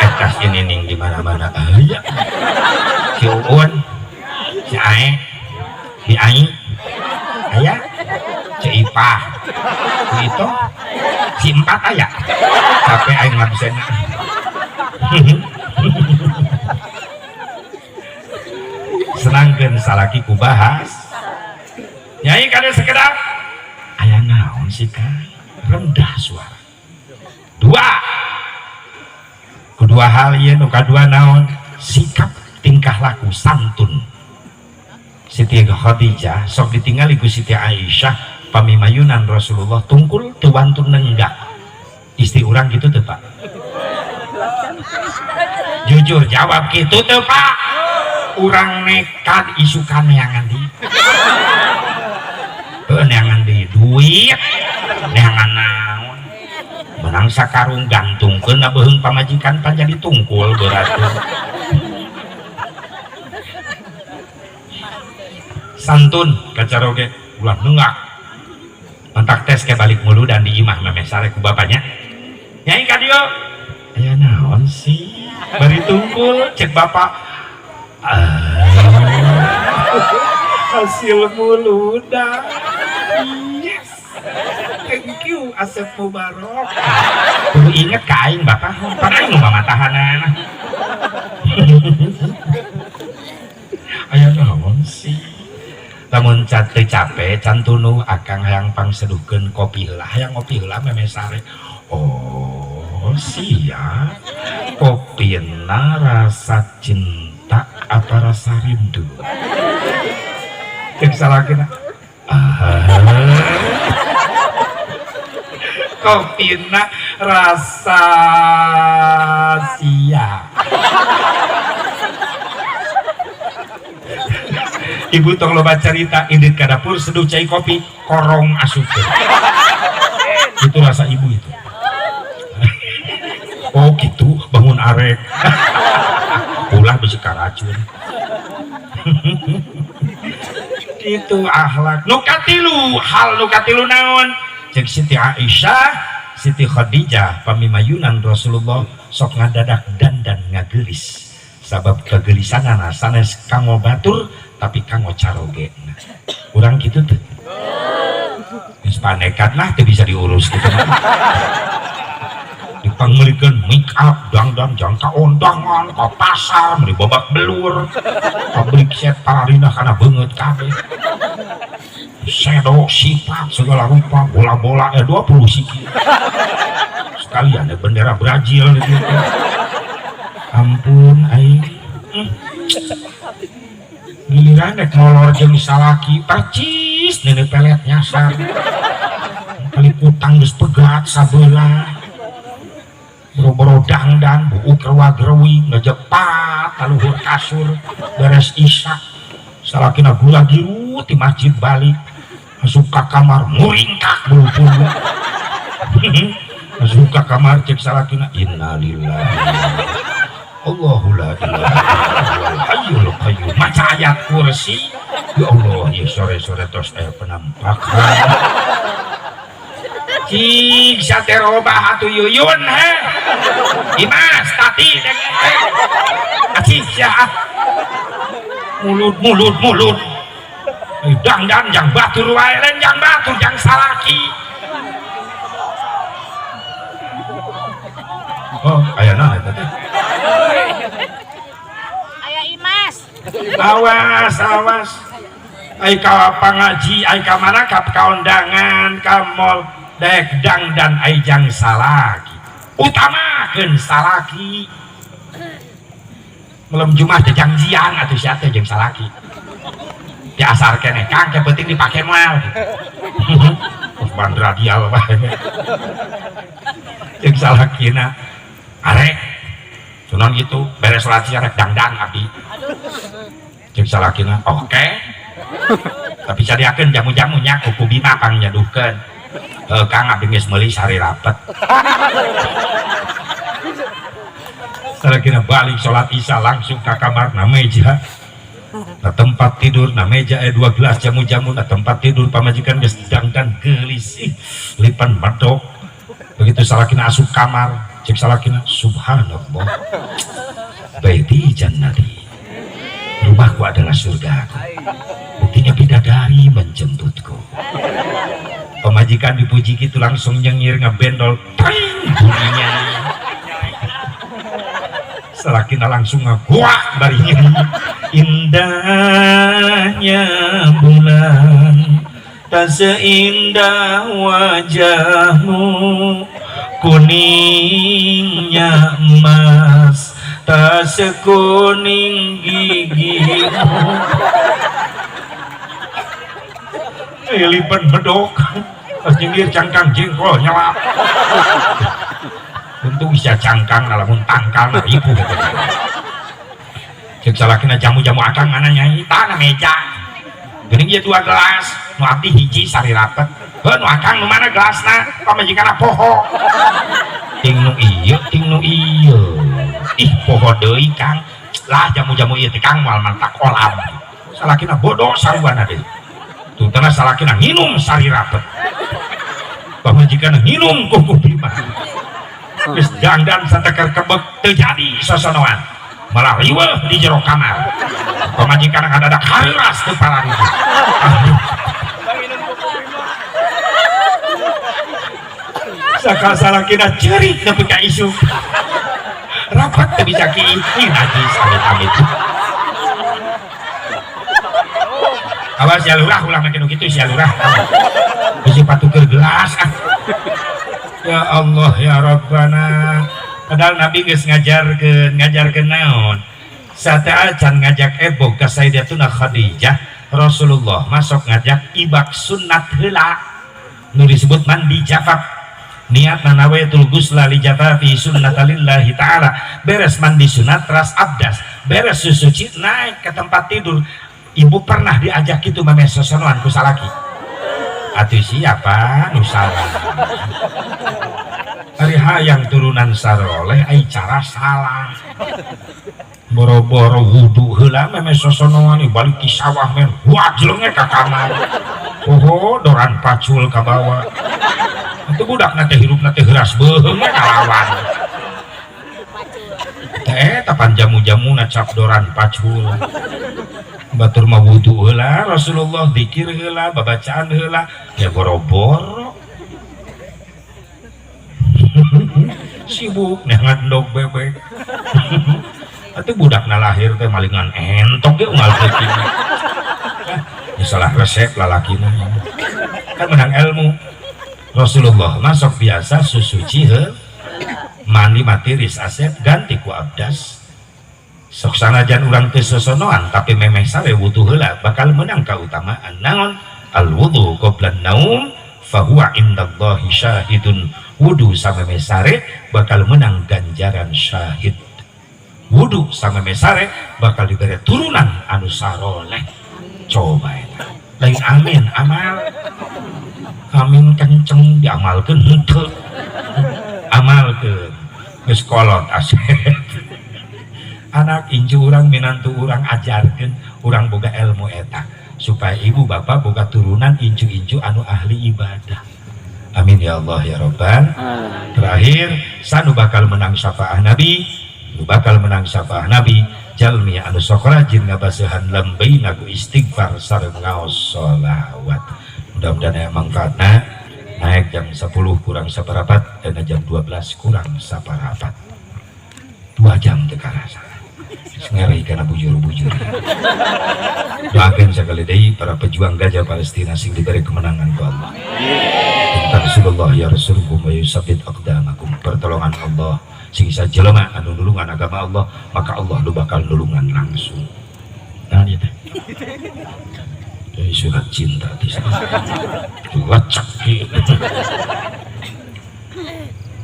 eh, tas si Nining di mana-mana aya. Si Uun, si Ae, si Ai aya, si Ipah, si itu, si empat aya. Capek aing ngabisena. Senangkeun salaki ku bahas. "Nyai, kade sekedap, aya naon sih?" Kan rendah suara. Dua, kedua hal ieu. Nu kadua naon? Sikap tingkah laku santun. Siti Khadijah sok ditinggali ku Siti Aisyah, pamimayunan Rasulullah tungkul teu wantun nenggak. Istri urang gitu tuh, Pak? Jujur jawab, gitu tuh, Pak? Urang nekat isukan neangan di, heuh, neangan di duit, neangan naon, menang sakarung gantungkeun na beuheung pamajikan, pan jadi tungkul berarti. Santun kacaroge, ulah nenggak. Kontak tes ke balik mulu dan di imah memeh sare ku bapaknya, "Nyai, ka dieu, aya naon sih?" Bari tungkul, cek bapak, "Ah, hasil muludan. Yes, thank you, Asep Mubarok." Kudu inget ka aing bapak, pan aing nu mamatahanana. "Aya naon sih?" Lamun can teu cape, can tunduh, akang hayang pangseduhkeun kopi heula, hayang ngopi heula memeh sare. "Oh, siap. Kopina rasa cinta apa rasa rindu?" Cek salakina, "Ah, kopina rasa sia." Ibu tong loba cerita, indit ka dapur, seduh cai kopi, korong asupkeun. Itu rasa ibu itu. "Oh gitu, bangun arek." Ulah bisi karacun. Itu akhlak. Nu katilu, hal nu katilu naon? Cek Siti Aisyah, Siti Khadijah pamimayunan Rasulullah sok ngadadak dandan ngagelis. Sabab kegelisanana sanes kanggo batur tapi kanggo caroge. Urang kitu teu? Geus panekat lah, teu bisa diurus gitu mah. Dipangmeulikeun make up, dangdan jang ka ondangan, ka pasar, meuli babak belur, pabrik set pararinah kana beungeut kabeh. Sedo, sifat, segala rupa, bola-bola 20 siki. Sekalian ya bendera Brazil gitu. Ampun aing. Giliran rek molor jeung salaki percis nenek pelet nyasar. Kali kutang geus pegat sabelah. Boro-boro dangdan, buuk rewa-rewi, ngejepat kaluhur kasur, beres isak. Salakina gula giru di masjid balik, masuk ke kamar muringkak bulu-bulu. Masuk ke kamar, cek salakina, "Innalillahi, Allahu la ilaha illa huwal hayyul qayyum." Maca ayat kursi. Ya Allah, ya sore-sore tos aya penampakan. Cik sate robah atuh Yuyun he. Imas, Tati dengekeun. Acih sia ah. Mulut mulut mulut. Dangdan jang batur wae, lain jang batur, jang salaki. Oh, aya naon eta teh? Aya Imas. Awas, awas. Ai ka pangaji, ai ka mana, ka kaundangan, ka mall, dek dangdan ai jang salaki. Utamakeun salaki. Malam Jumat teh jangjian atuh sia teh jeung salaki. Di asar keneh Kang, ke penting dipake moal. Ban radial wae. Jeung salakina arek sunan gitu beres sholat sia rek dangdan abdi. Jeung salakina oke. Tapi sadiakeun jamu-jamunya ku Bima pang nyaduhkeun. Heuh Kang, abdi geus meuli sari rapet. Salakina balik sholat isya langsung ke kamar na meja. Nah, tempat tidur na meja dua gelas jamu-jamu na tempat tidur pamajikan geus dangdan geulis ih lipan medok. Begitu salakina asup kamar, cek salakina subhanallah. Baiti jannati. Rumahku adalah surga. Buktinya bidadari menjemputku. Pemajikan dipuji gitu langsung nyengir ngebendol tring bunyinya. Salakina langsung ngaguak bari nyanyi. Indahnya bulan tak seindah wajahmu, kuningnya emas tak sekuning gigimu. Lipan bedok pas nyengir cangkang jengkol nyelap. Untung bisa cangkang lamun tangkal na ribu. Cek salakina jamu-jamu akang mana nyai tanah meja. Geuning ieu dua gelas, nu abdi hiji sari rapet. Heuh nu akang nu mana gelasna? Pamajikanna poho. Ting nu ieu, ting nu ieu. Ih poho deui Kang. Lah jamu-jamu ieu teh Kang moal mantak kolam. Salakina bodoh saruana deui. Tuntana salakina nginum sari rapet. Pamajikanna nginum kuku Bima. Geus dangdan sateker kebek teu jadi sosonoan. Malah riweuh di jero kamar. Pamajikan ngadadak hareuras teu pararitu. Saka salakina ceurik nepi ka isuk. Rapat teu bisa kiih, ih najis amit-amit. Awas ya lurah, ulah make nu kitu sia lurah. Bisi patukeun gelas ah. Ya Allah ya Rabbana. Padahal Nabi geus ngajarkeun, ngajarkeun naon? Sateuacan ngajak ebog ka Sayyidatuna Khadijah, Rasulullah masuk ngajak ibak sunat heula. Nu disebut mandi jafaf. Niat nawaitul ghusla li jafafi sunnatalillahi ta'ala. Beres mandi sunat ras abdas, beres susuci naik ke tempat tidur. Ibu pernah diajak itu mame sosonoan ku salaki. Atuh siapa nu salah? Ari hayang turunan saroleh ai cara salah. Boro-boro wudu heula meme sosonoan balik ki sawah men wajlenge ka kamar. Poho doran pacul ka bawa. Atuh budakna teh hirupna teh heuras beuheung we kalawan. Teh tapan jamu-jamuna cap doran pacul. Batur mah wudu heula Rasulullah zikir heula babacaan heula ya boro-boro. Sibuk neangan endog bebek. Atuh budakna lahir teh malingan entok ge unggal peuting. Ya salah resep lalakina. Kan menang ilmu. Rasulullah masuk biasa susuci heuh. Mandi matiris asep ganti ku abdas. Sok sanajan urang teu sosonoan tapi memeh sare wudu heula bakal menang kautamaan. Naon? Al wudu qabla naum fahuwa indallahi syahidun. Wudu samemeh sare bakal menang ganjaran syahid. Wudu samemeh sare bakal diberi turunan anu saroleh. Coba eta. Lain amin amal. Amin kenceng diamalkeun henteu. Amalkeun geus kolot asep. Anak incu urang minantu urang ajarkeun urang boga ilmu eta supaya ibu bapak boga turunan incu-incu anu ahli ibadah. Amin ya Allah ya Rabbal. Terakhir sanu bakal menang syafaah Nabi, nu bakal menang syafaah Nabi jalmi anu sok rajin ngabaseuhan lembeina ku istighfar sareng ngaos sholawat. Mudah-mudahan aya manfaatna. Naik jam 10 kurang saparapat dan jam 12 kurang saparapat. 2 jam teu karasa. Ngeri kana bujur-bujur. Doakan sekali deui para pejuang Gaza Palestina sing diberi kemenangan ku Allah. Rasulullah ya Rasulullah wa yusabbit aqdamakum. Pertolongan Allah sing isa jelema anu nulungan agama Allah, maka Allah nu bakal nulungan langsung. Nah ieu teh. Jadi surat cinta di sana. Lecek gitu.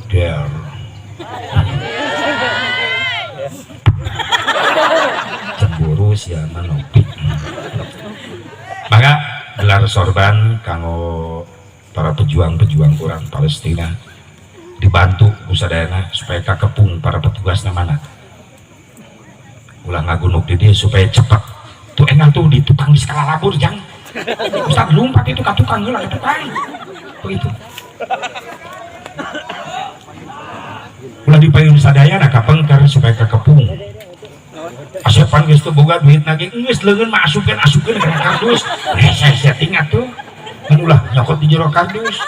Der. Cemburu siapa nopi. Maka gelar sorban kanggo para pejuang-pejuang orang Palestina dibantu ku sadayana supaya kakepung para petugas mana ulah ngagunuk di dia supaya cepat tuh engal tuh di tukang di skala labur jang Ustaz lompat itu ke tukang heula ke tukang begitu ulah dipayun sadayana kapengker supaya kakepung. Asepan geus teu boga duit lagi geus leungeun mah asupkeun asupkeun kana kardus hese setting atuh kan ulah nyokot di jero kardus.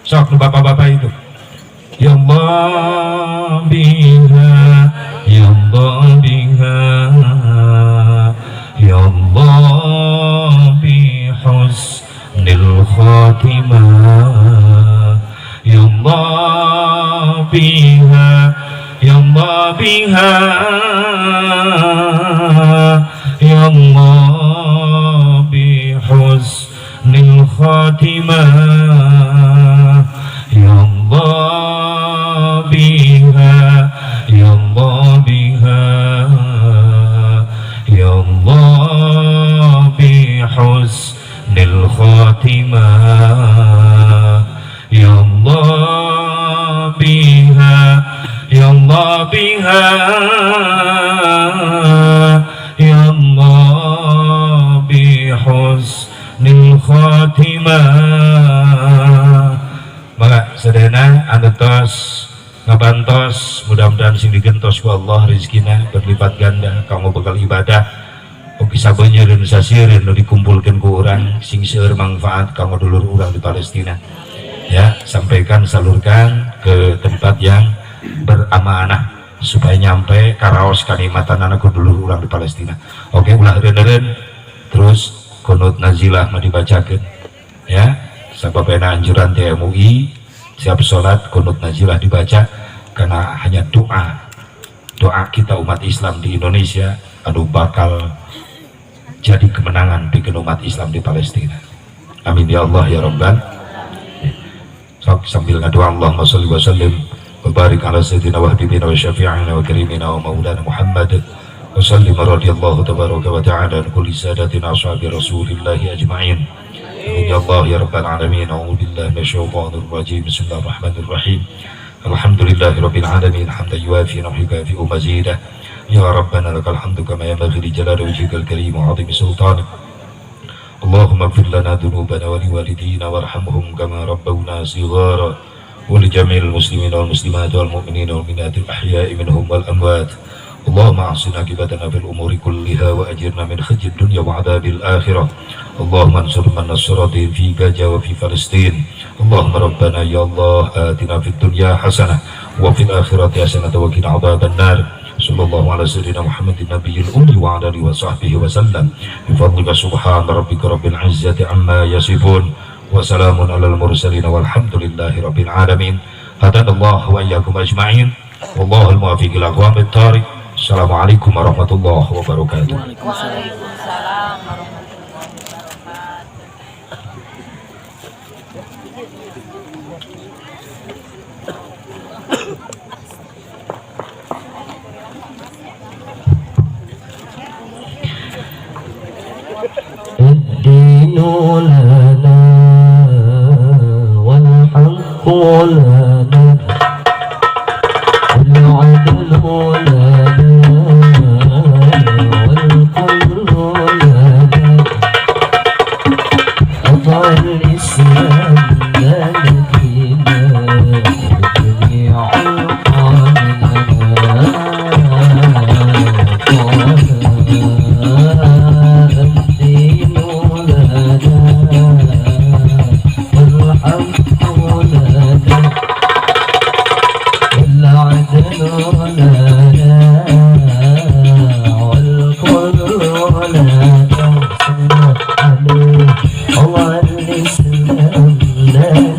Sok nu bapak-bapak itu, ya Allah biha, ya Allah biha, ya Allah bi husnil khatimah, ya Allah biha, ya Allah biha, ya Allah bi husnil khatimah, ya Allah biha, ya Allah biha, ya Allah bi husnil khatimah, ya Allah biha, ya Allah biha, ya Allah bi husnil khatimah. Maka sadayana anu tos ngabantos mudah-mudahan sing digentos ku Allah rezekina berlipat ganda kanggo bekal ibadah oge sabeunyeun sasieun nu dikumpulkeun ku urang sing seueur manfaat kanggo dulur urang di Palestina ya. Sampaikan, salurkan ke tempat yang beramanah supaya nyampe karaos kanikmatan anak ku dulur urang di Palestina. Oke, ulah eureun-eureun terus kunut nazilah mah dibacakeun ya, sabab anjuran TMUI siap sholat kunut nazilah dibaca karena hanya doa doa kita umat Islam di Indonesia anu bakal jadi kemenangan bikin umat Islam di Palestina. Amin ya Allah ya Rabbal. Sok sambil ngadoa, Allahumma sholli wa sallim wa barik ala sayyidina wa habibina wa syafi'ina wa karimina wa maulana Muhammad wa sallim radhiyallahu tabaraka wa ta'ala an kulli sadatina ashabi rasulillahi ajma'in. Amin ya Allah ya Rabbal alamin. A'udzu billahi minasyaitonir rajim. Bismillahirrahmanirrahim. Alhamdulillahi rabbil alamin hamdan yuwafi wa yukafi'u mazidah. Ya Rabbana lakal hamdu kama yanbaghi li jalali wajhikal karim wa 'azimi sultanik. Allahumma ighfir lana dhunubana wa liwalidina warhamhum kama rabbawna shighara wa li jami'il muslimin wal muslimat wal mu'minina wal mu'minat al ahya'i minhum wal amwat. Allahumma ahsin akibatana fil umuri kulliha wa ajirna min khizyid dunya wa adzabil akhirah. Allahumma ansur man nasara din fi Gaza wa fi Palestin. Allahumma rabbana ya Allah atina fid dunya hasanah wa fil akhirati hasanah wa qina adzaban nar. Sallallahu ala sayyidina Muhammadin nabiyil ummi wa ala alihi wa sahbihi wa sallam. Bi fadlika subhana rabbika rabbil izzati amma yasifun wa salamun alal mursalin walhamdulillahi rabbil alamin. Hadanallahu wa iyyakum ajma'in. Wallahul muwaffiq ila aqwamit thariq. Assalamualaikum warahmatullahi wabarakatuh. Waalaikumsalam warahmatullahi wabarakatuh. الدين لنا والحق لنا والعدل لنا والكل لنا أضع الإسلام دينا جميع الدين لنا والحق لنا والعدل لنا. الإسلام لا.